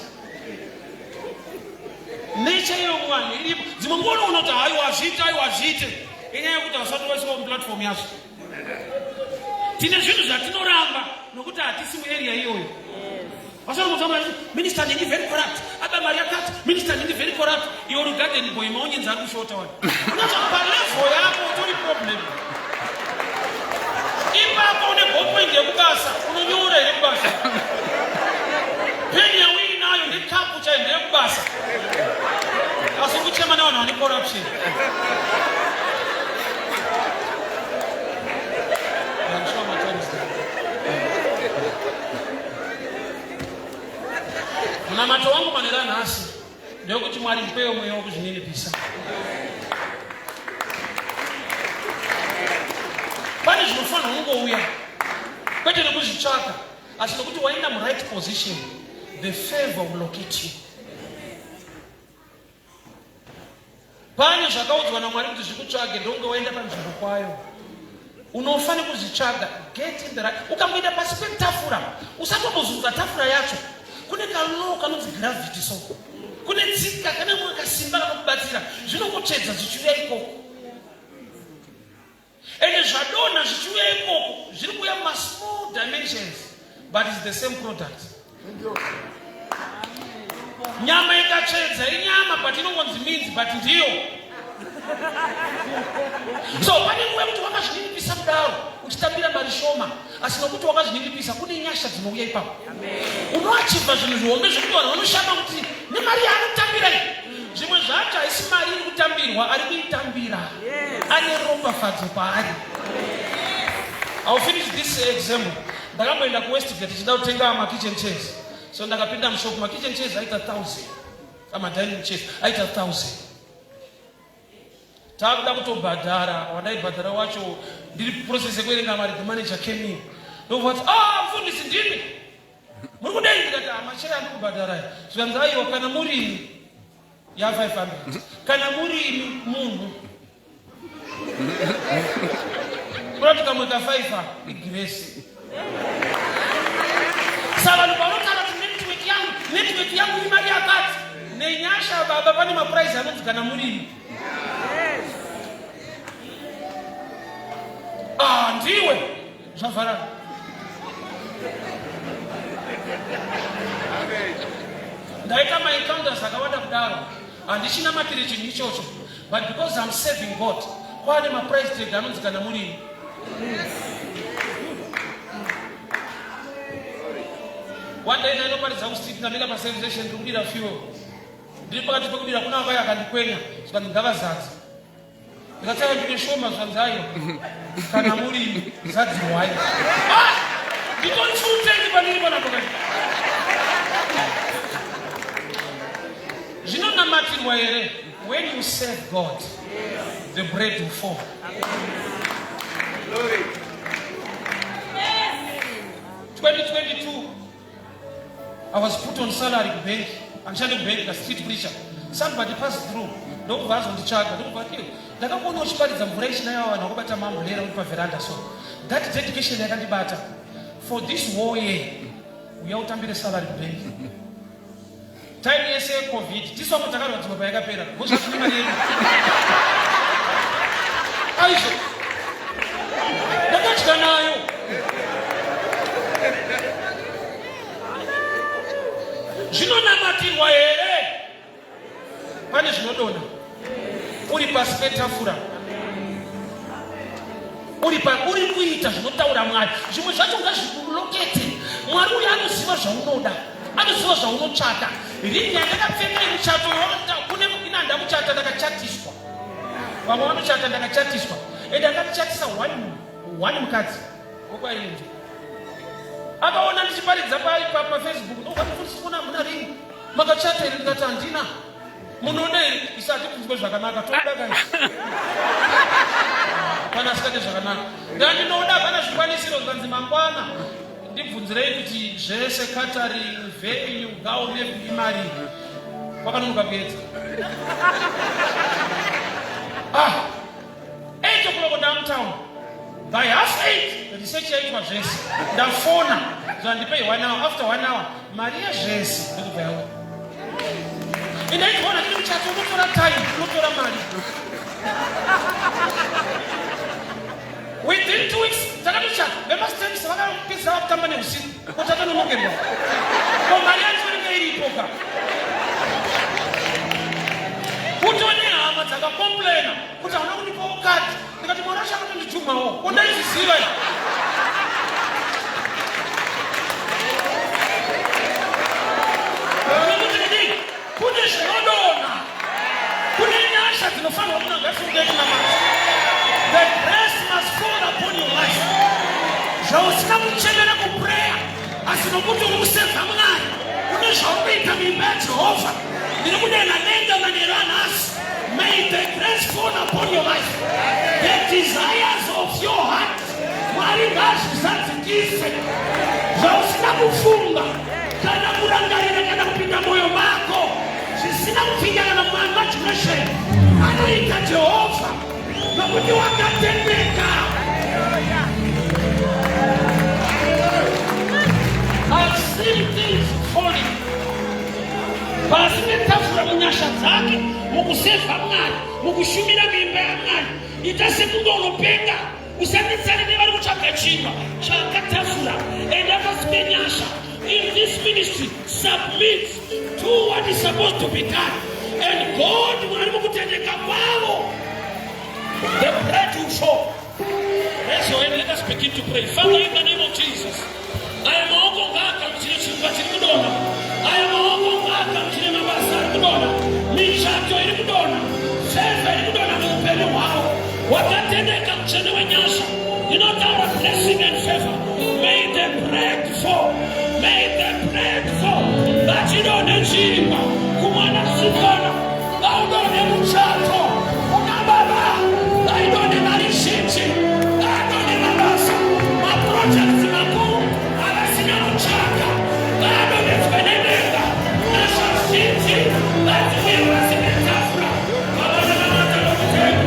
Nature yevanhu iripo. Dzimwe nguva unoona kuti haiwa hazviite, haiwa hazviite. Inyaya yekuti hasati waiswa muplatform yazvo. Tine zvinhu zvatinoramba nokuti hatisi muarea iyoyo. Minister ndingi very corrupt. Aba mari yakati, minister ndingi very corrupt. Iwe uri garden boy maonyenzi ari kushota wani. Unotsva pa level yako utori problem. Ipapo une ballpoint yekubasa, unonyora here kubasa? Peni yauinayo nekapu chaiyo ndeyekubasa. Asi kuchema nevanhu vane corruption. I'm sure my time is done. Munamato wangu manheru anhasi ndewekuti Mwari ndipewo mweya wekuzvininipisa. Pane zvinofanirwa kungouya kwete nekuzvitsvaka, asi nokuti waenda muright position, the favor will locate you. Pane zvakaudzwa naMwari kuti zvikutsvage ndonge waenda panzvimbo kwayo. Unofa nekuzvitsvaga. Get in the right. Ukangoenda pasi petafura, usatombozunza tafura yacho. Kune kalaw kanonzi gravity so. Kune tsika kane mumwe kasimba kanokubatsira. Zvinokutsvedza zvichiuya ikoko. Ende zvadonha zvichiuya ikoko zviri kuuya mumasmall dimensions but it's the same product. Nyama ikatsvedza inyama but inongonzi minzi but ndiyo. So pane nguva yekuti wakazvininipisa kudaro uchitambira mari shoma, asi nokuti wakazvininipisa kune nyasha dzinouya ipapo. Unoachivha zvinhu zvihombe zvekuti vanhu vanoshama kuti nemari yaanotambira iyi. Zvimwe zvacho haisi mari iri kutambirwa, ari kuitambira ane ropafadzo paari. I'll finish this example. Ndakamboenda kuWestgate tichida kutenga makitchen chairs. So ndakapinda mushop, makitchen chairs aita 1000. Amadining chairs aita 1000. Takuda kutobhadhara, wandaibhadhara wacho ndiri process yekuverenga mari, the manager came in. Ndobva vati, ah, mfundisi ndimi. Muri kudei? Ndikati, ah, macheya andiri kubhadhara aya. Zvikanzi, aiwa, kana muri ya 500. Kana muri munhu. Kurati kamwe ka 5 igrace. Saka vanhu vanotaura kuti network yangu, network yangu imari yakati. Nenyasha baba pane maprice anonzi kana murimi. Ah, ndiwe zvavharana. Ndaita maencounters akawanda kudaro, handichinamatiri chinhu ichocho, but because I'm serving God, kwane maprice tag anonzi kana murimi. One day ndainoparidza kustreet, ndamira paservice station ndiri kudira fuel. Ndiri pakati pekudira kuna vakaya akandikwenya zvikanzi ngavazadze. Ndikatanga ndine shoma zvanzi aiwa kana muri zadzirwai. Ah! Nditori full tank pandiri panapa kani. Zvinonamatirwa here? When you serve God, the bread will fall. Glory. 2022 I was put on salary kubank. Handishande kubank, ka street preacher. Somebody passed through. Ndokubva azonditsvaga. Ndokubva ati, ndakakuona uchiparidza mvura ichinaya vanhu vakubata mamblera uri paveranda so. That dedication yakandibata. For this whole year, uya utambire salary kubank. Time yese yeCovid, tisu vamwe takarwadzirwa payakapera. Because tine mari yedu. Aizvo. Ndakadya nayo. Zvinonamatirwa here? Pane zvinodonha. Uri pasi petafura. Uri pa uri kuita zvinotaura Mwari. Zvimwe zvacho ngazvikulokete. Mwari uyu anoziva zvaunoda. Anoziva zvaunotsvaka. Ringi yandakapfeka yemuchato kune ina ndakuchata ndakachatiswa. Vamwe vanochata ndakachatiswa. Ende akandichatisa one one mukadzi. Wokwainje. Akaona ndichiparidza pa pa Facebook ndokati futi kuna muna ringi. Makachata here ndikati handina. Munodei isu hatibvunzwe zvakanaka toda kai kana asikade zvakanaka ndandinoda hapana zvikwanisiro zvikanzi mangwana ndibvunzirei kuti zvese catering venue gown imari kwakanonoka kuedza ah 8 o'clock downtown by half 8 research yaitwa zvese ndafona zvandipei one hour after one hour mari yezvese ndokubva yauya indaitoona tiri muchato unotora time unotora mari within 2 weeks takatochata vemasteps vakapedzisa vakutamba neusiku ko tatanonokerwa ko mari yacho inenge iripo ka kutone hama dzakakomplaina kuti hauna kundipawo kadi ndikati mwana wacho akatondijumhawo ko ndaizviziva nokuti kudii kune zvinodonha kune nyasha dzinofanirwa munhu angafunge kunamata. The grace must fall upon your life. Zvausina kuchemera kuprayer, asi nokuti uri kusevha Mwari, une zvauri kuita muimba yaJehovha. Ndiri kudenha denga manheru anhasi. May the grace fall upon your life. The desires of your heart Mwari ngazvizadzikise zvausina kufunga kana kurangarira kana kupinda mwoyo mako zvisina kupinda kana muimagination anoita Jehovha nokuti wakatendeka. I've seen things falling pasi petafura munyasha dzake mukusevha Mwari mukushumira muimba yaMwari ita sekunge unopenga Usanetsane nevari kutsvaga chingwa, tsvaka tafura. Enda pasi penyasha. In this ministry, submit to what is supposed to be done. And God, Mwari mukutendeka kwavo. The bread will fall. Raise your hand, let us begin to pray. Father, in the name of Jesus. Aya maoko ngaagamuchire chingwa chiri kudonha. Aya maoko ngaagamuchire mabasa ari kudonha. Michato iri kudonha. Favour iri kudonha muupenyu hwavo. Wakatendeka mutsvene wenyasha. Inotaura blessing and favor. May the bread fall. May the bread fall. Ngachidonhe chingwa kumwanasikana. Ngaudonhe muchato. Kuna baba. Ngaidonhe mari zhinji. Ngaadonhe mabasa. Maprojects makuru avasina kutsvaka. Ngaadonhedzwe nedenga. Nyasha zhinji ngadziuye pasi petafura. Vavanamata nokutenda.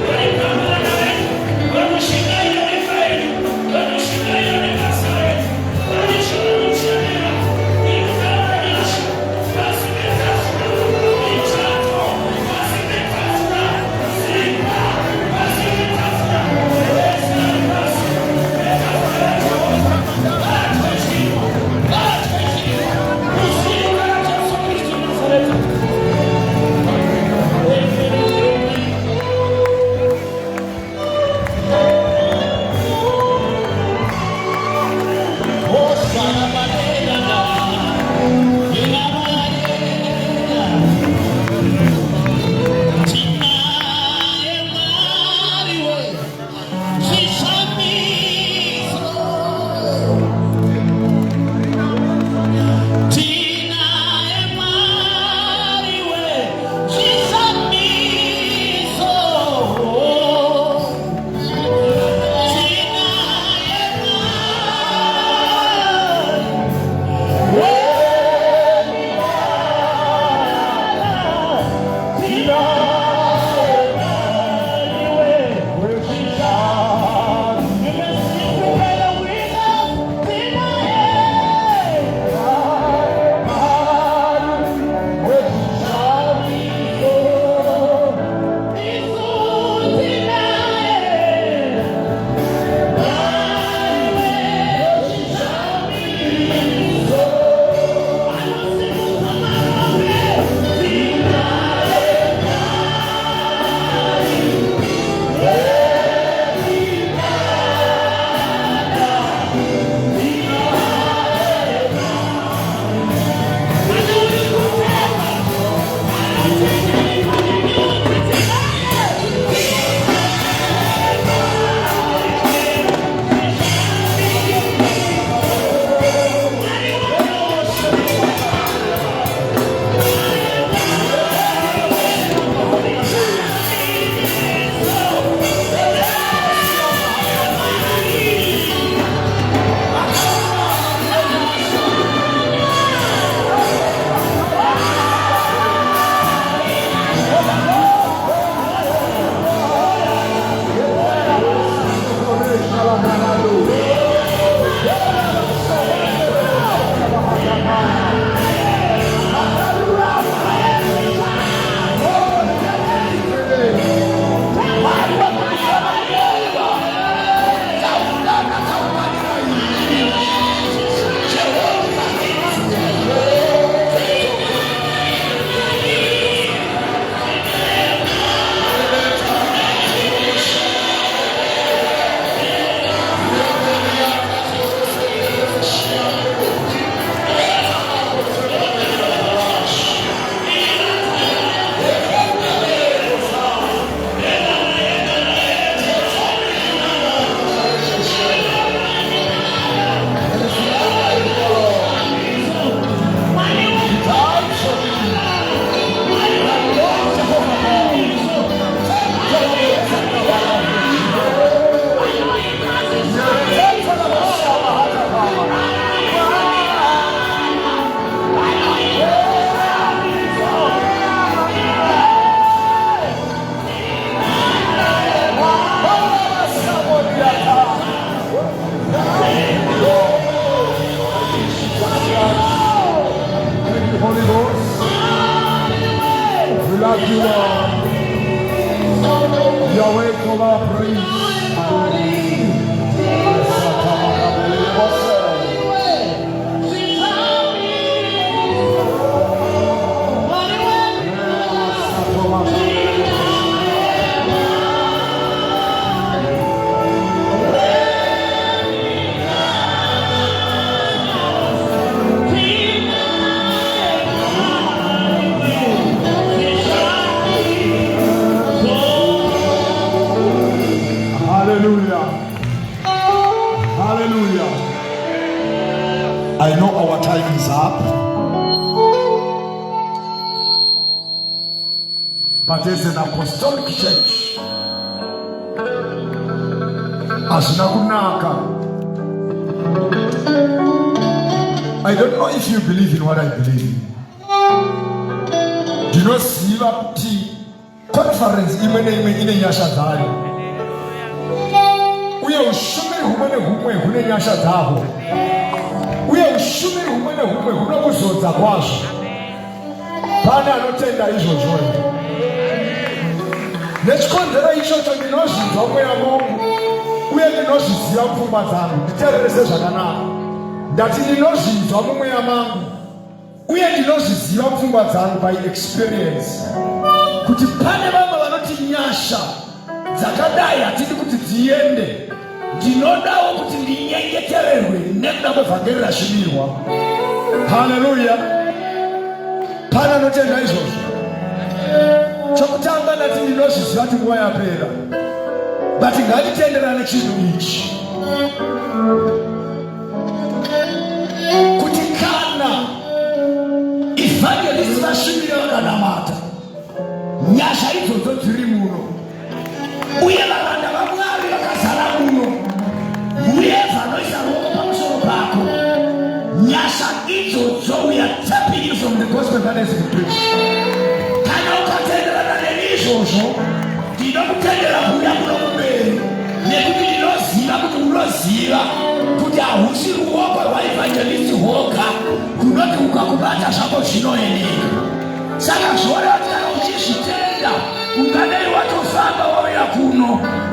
Vari pamwana venyu. Vanoshingaira nemba yenyu. Vanoshingaira nebasa renyu. Vane zvavanochemera. Iri nyasha. Pasi petafura. Michato. Pasi petafura. Simba. Pasi petafura. Vese vari pasi petafura yaJehovha. Ngaadye chingwa. Ngaadye chingwa. Muzita raJesu Kristu Nazareta. Amen. Amen. Thank you, Holy Ghost. We love you, Lord. You are worthy of our praise. Hallelujah. Hallelujah. I know our time is up. But as an apostolic church, hazvina kunaka. I don't know if you believe in what I believe in. Ndinoziva kuti conference imwe neimwe ine nyasha dzayo uye ushumiri humwe nehumwe hune nyasha dzahwo uye ushumiri humwe nehumwe hunokuzodza kwazvo. Pane anotenda izvozvo here? Nechikonzero ichocho ndinozvinzwa mweya mangu uye ndinozviziva mupfungwa dzangu. Nditeererese zvakanaka. Ndati ndinozvinzwa mumweya mangu uye ndinozviziva mupfungwa dzangu by experience kuti pane vamwe vanoti nyasha dzakadai hatidi kuti dziende. Ndinodawo kuti ndinyengetererwe nekuda kwevhangeri rashumirwa. Haleluya! Pane anotenda izvozvo? Chokutanga ndati ndinozviziva kuti nguva yapera, but ngatitenderane chinhu ichi kuti kana evangelist vashumira vakanamata, nyasha idzodzo dziri muno uye varanda vaMwari vakazara muno uye vanoisa ruoko pamusoro pako, nyasha idzodzo, we are tapping you from the gospel that has been preached. Kana ukatenderana neni izvozvo, ndinokutendera kuuya kuno kumberi nekuti ndinoziva kuti unoziva kuti hausi ruoko rwaevangelist hwoga kunoti ukakubata zvako zvinoendeka. Saka zvoreva kuti kana uchizvitenda, ungadai watofamba wauya kuno.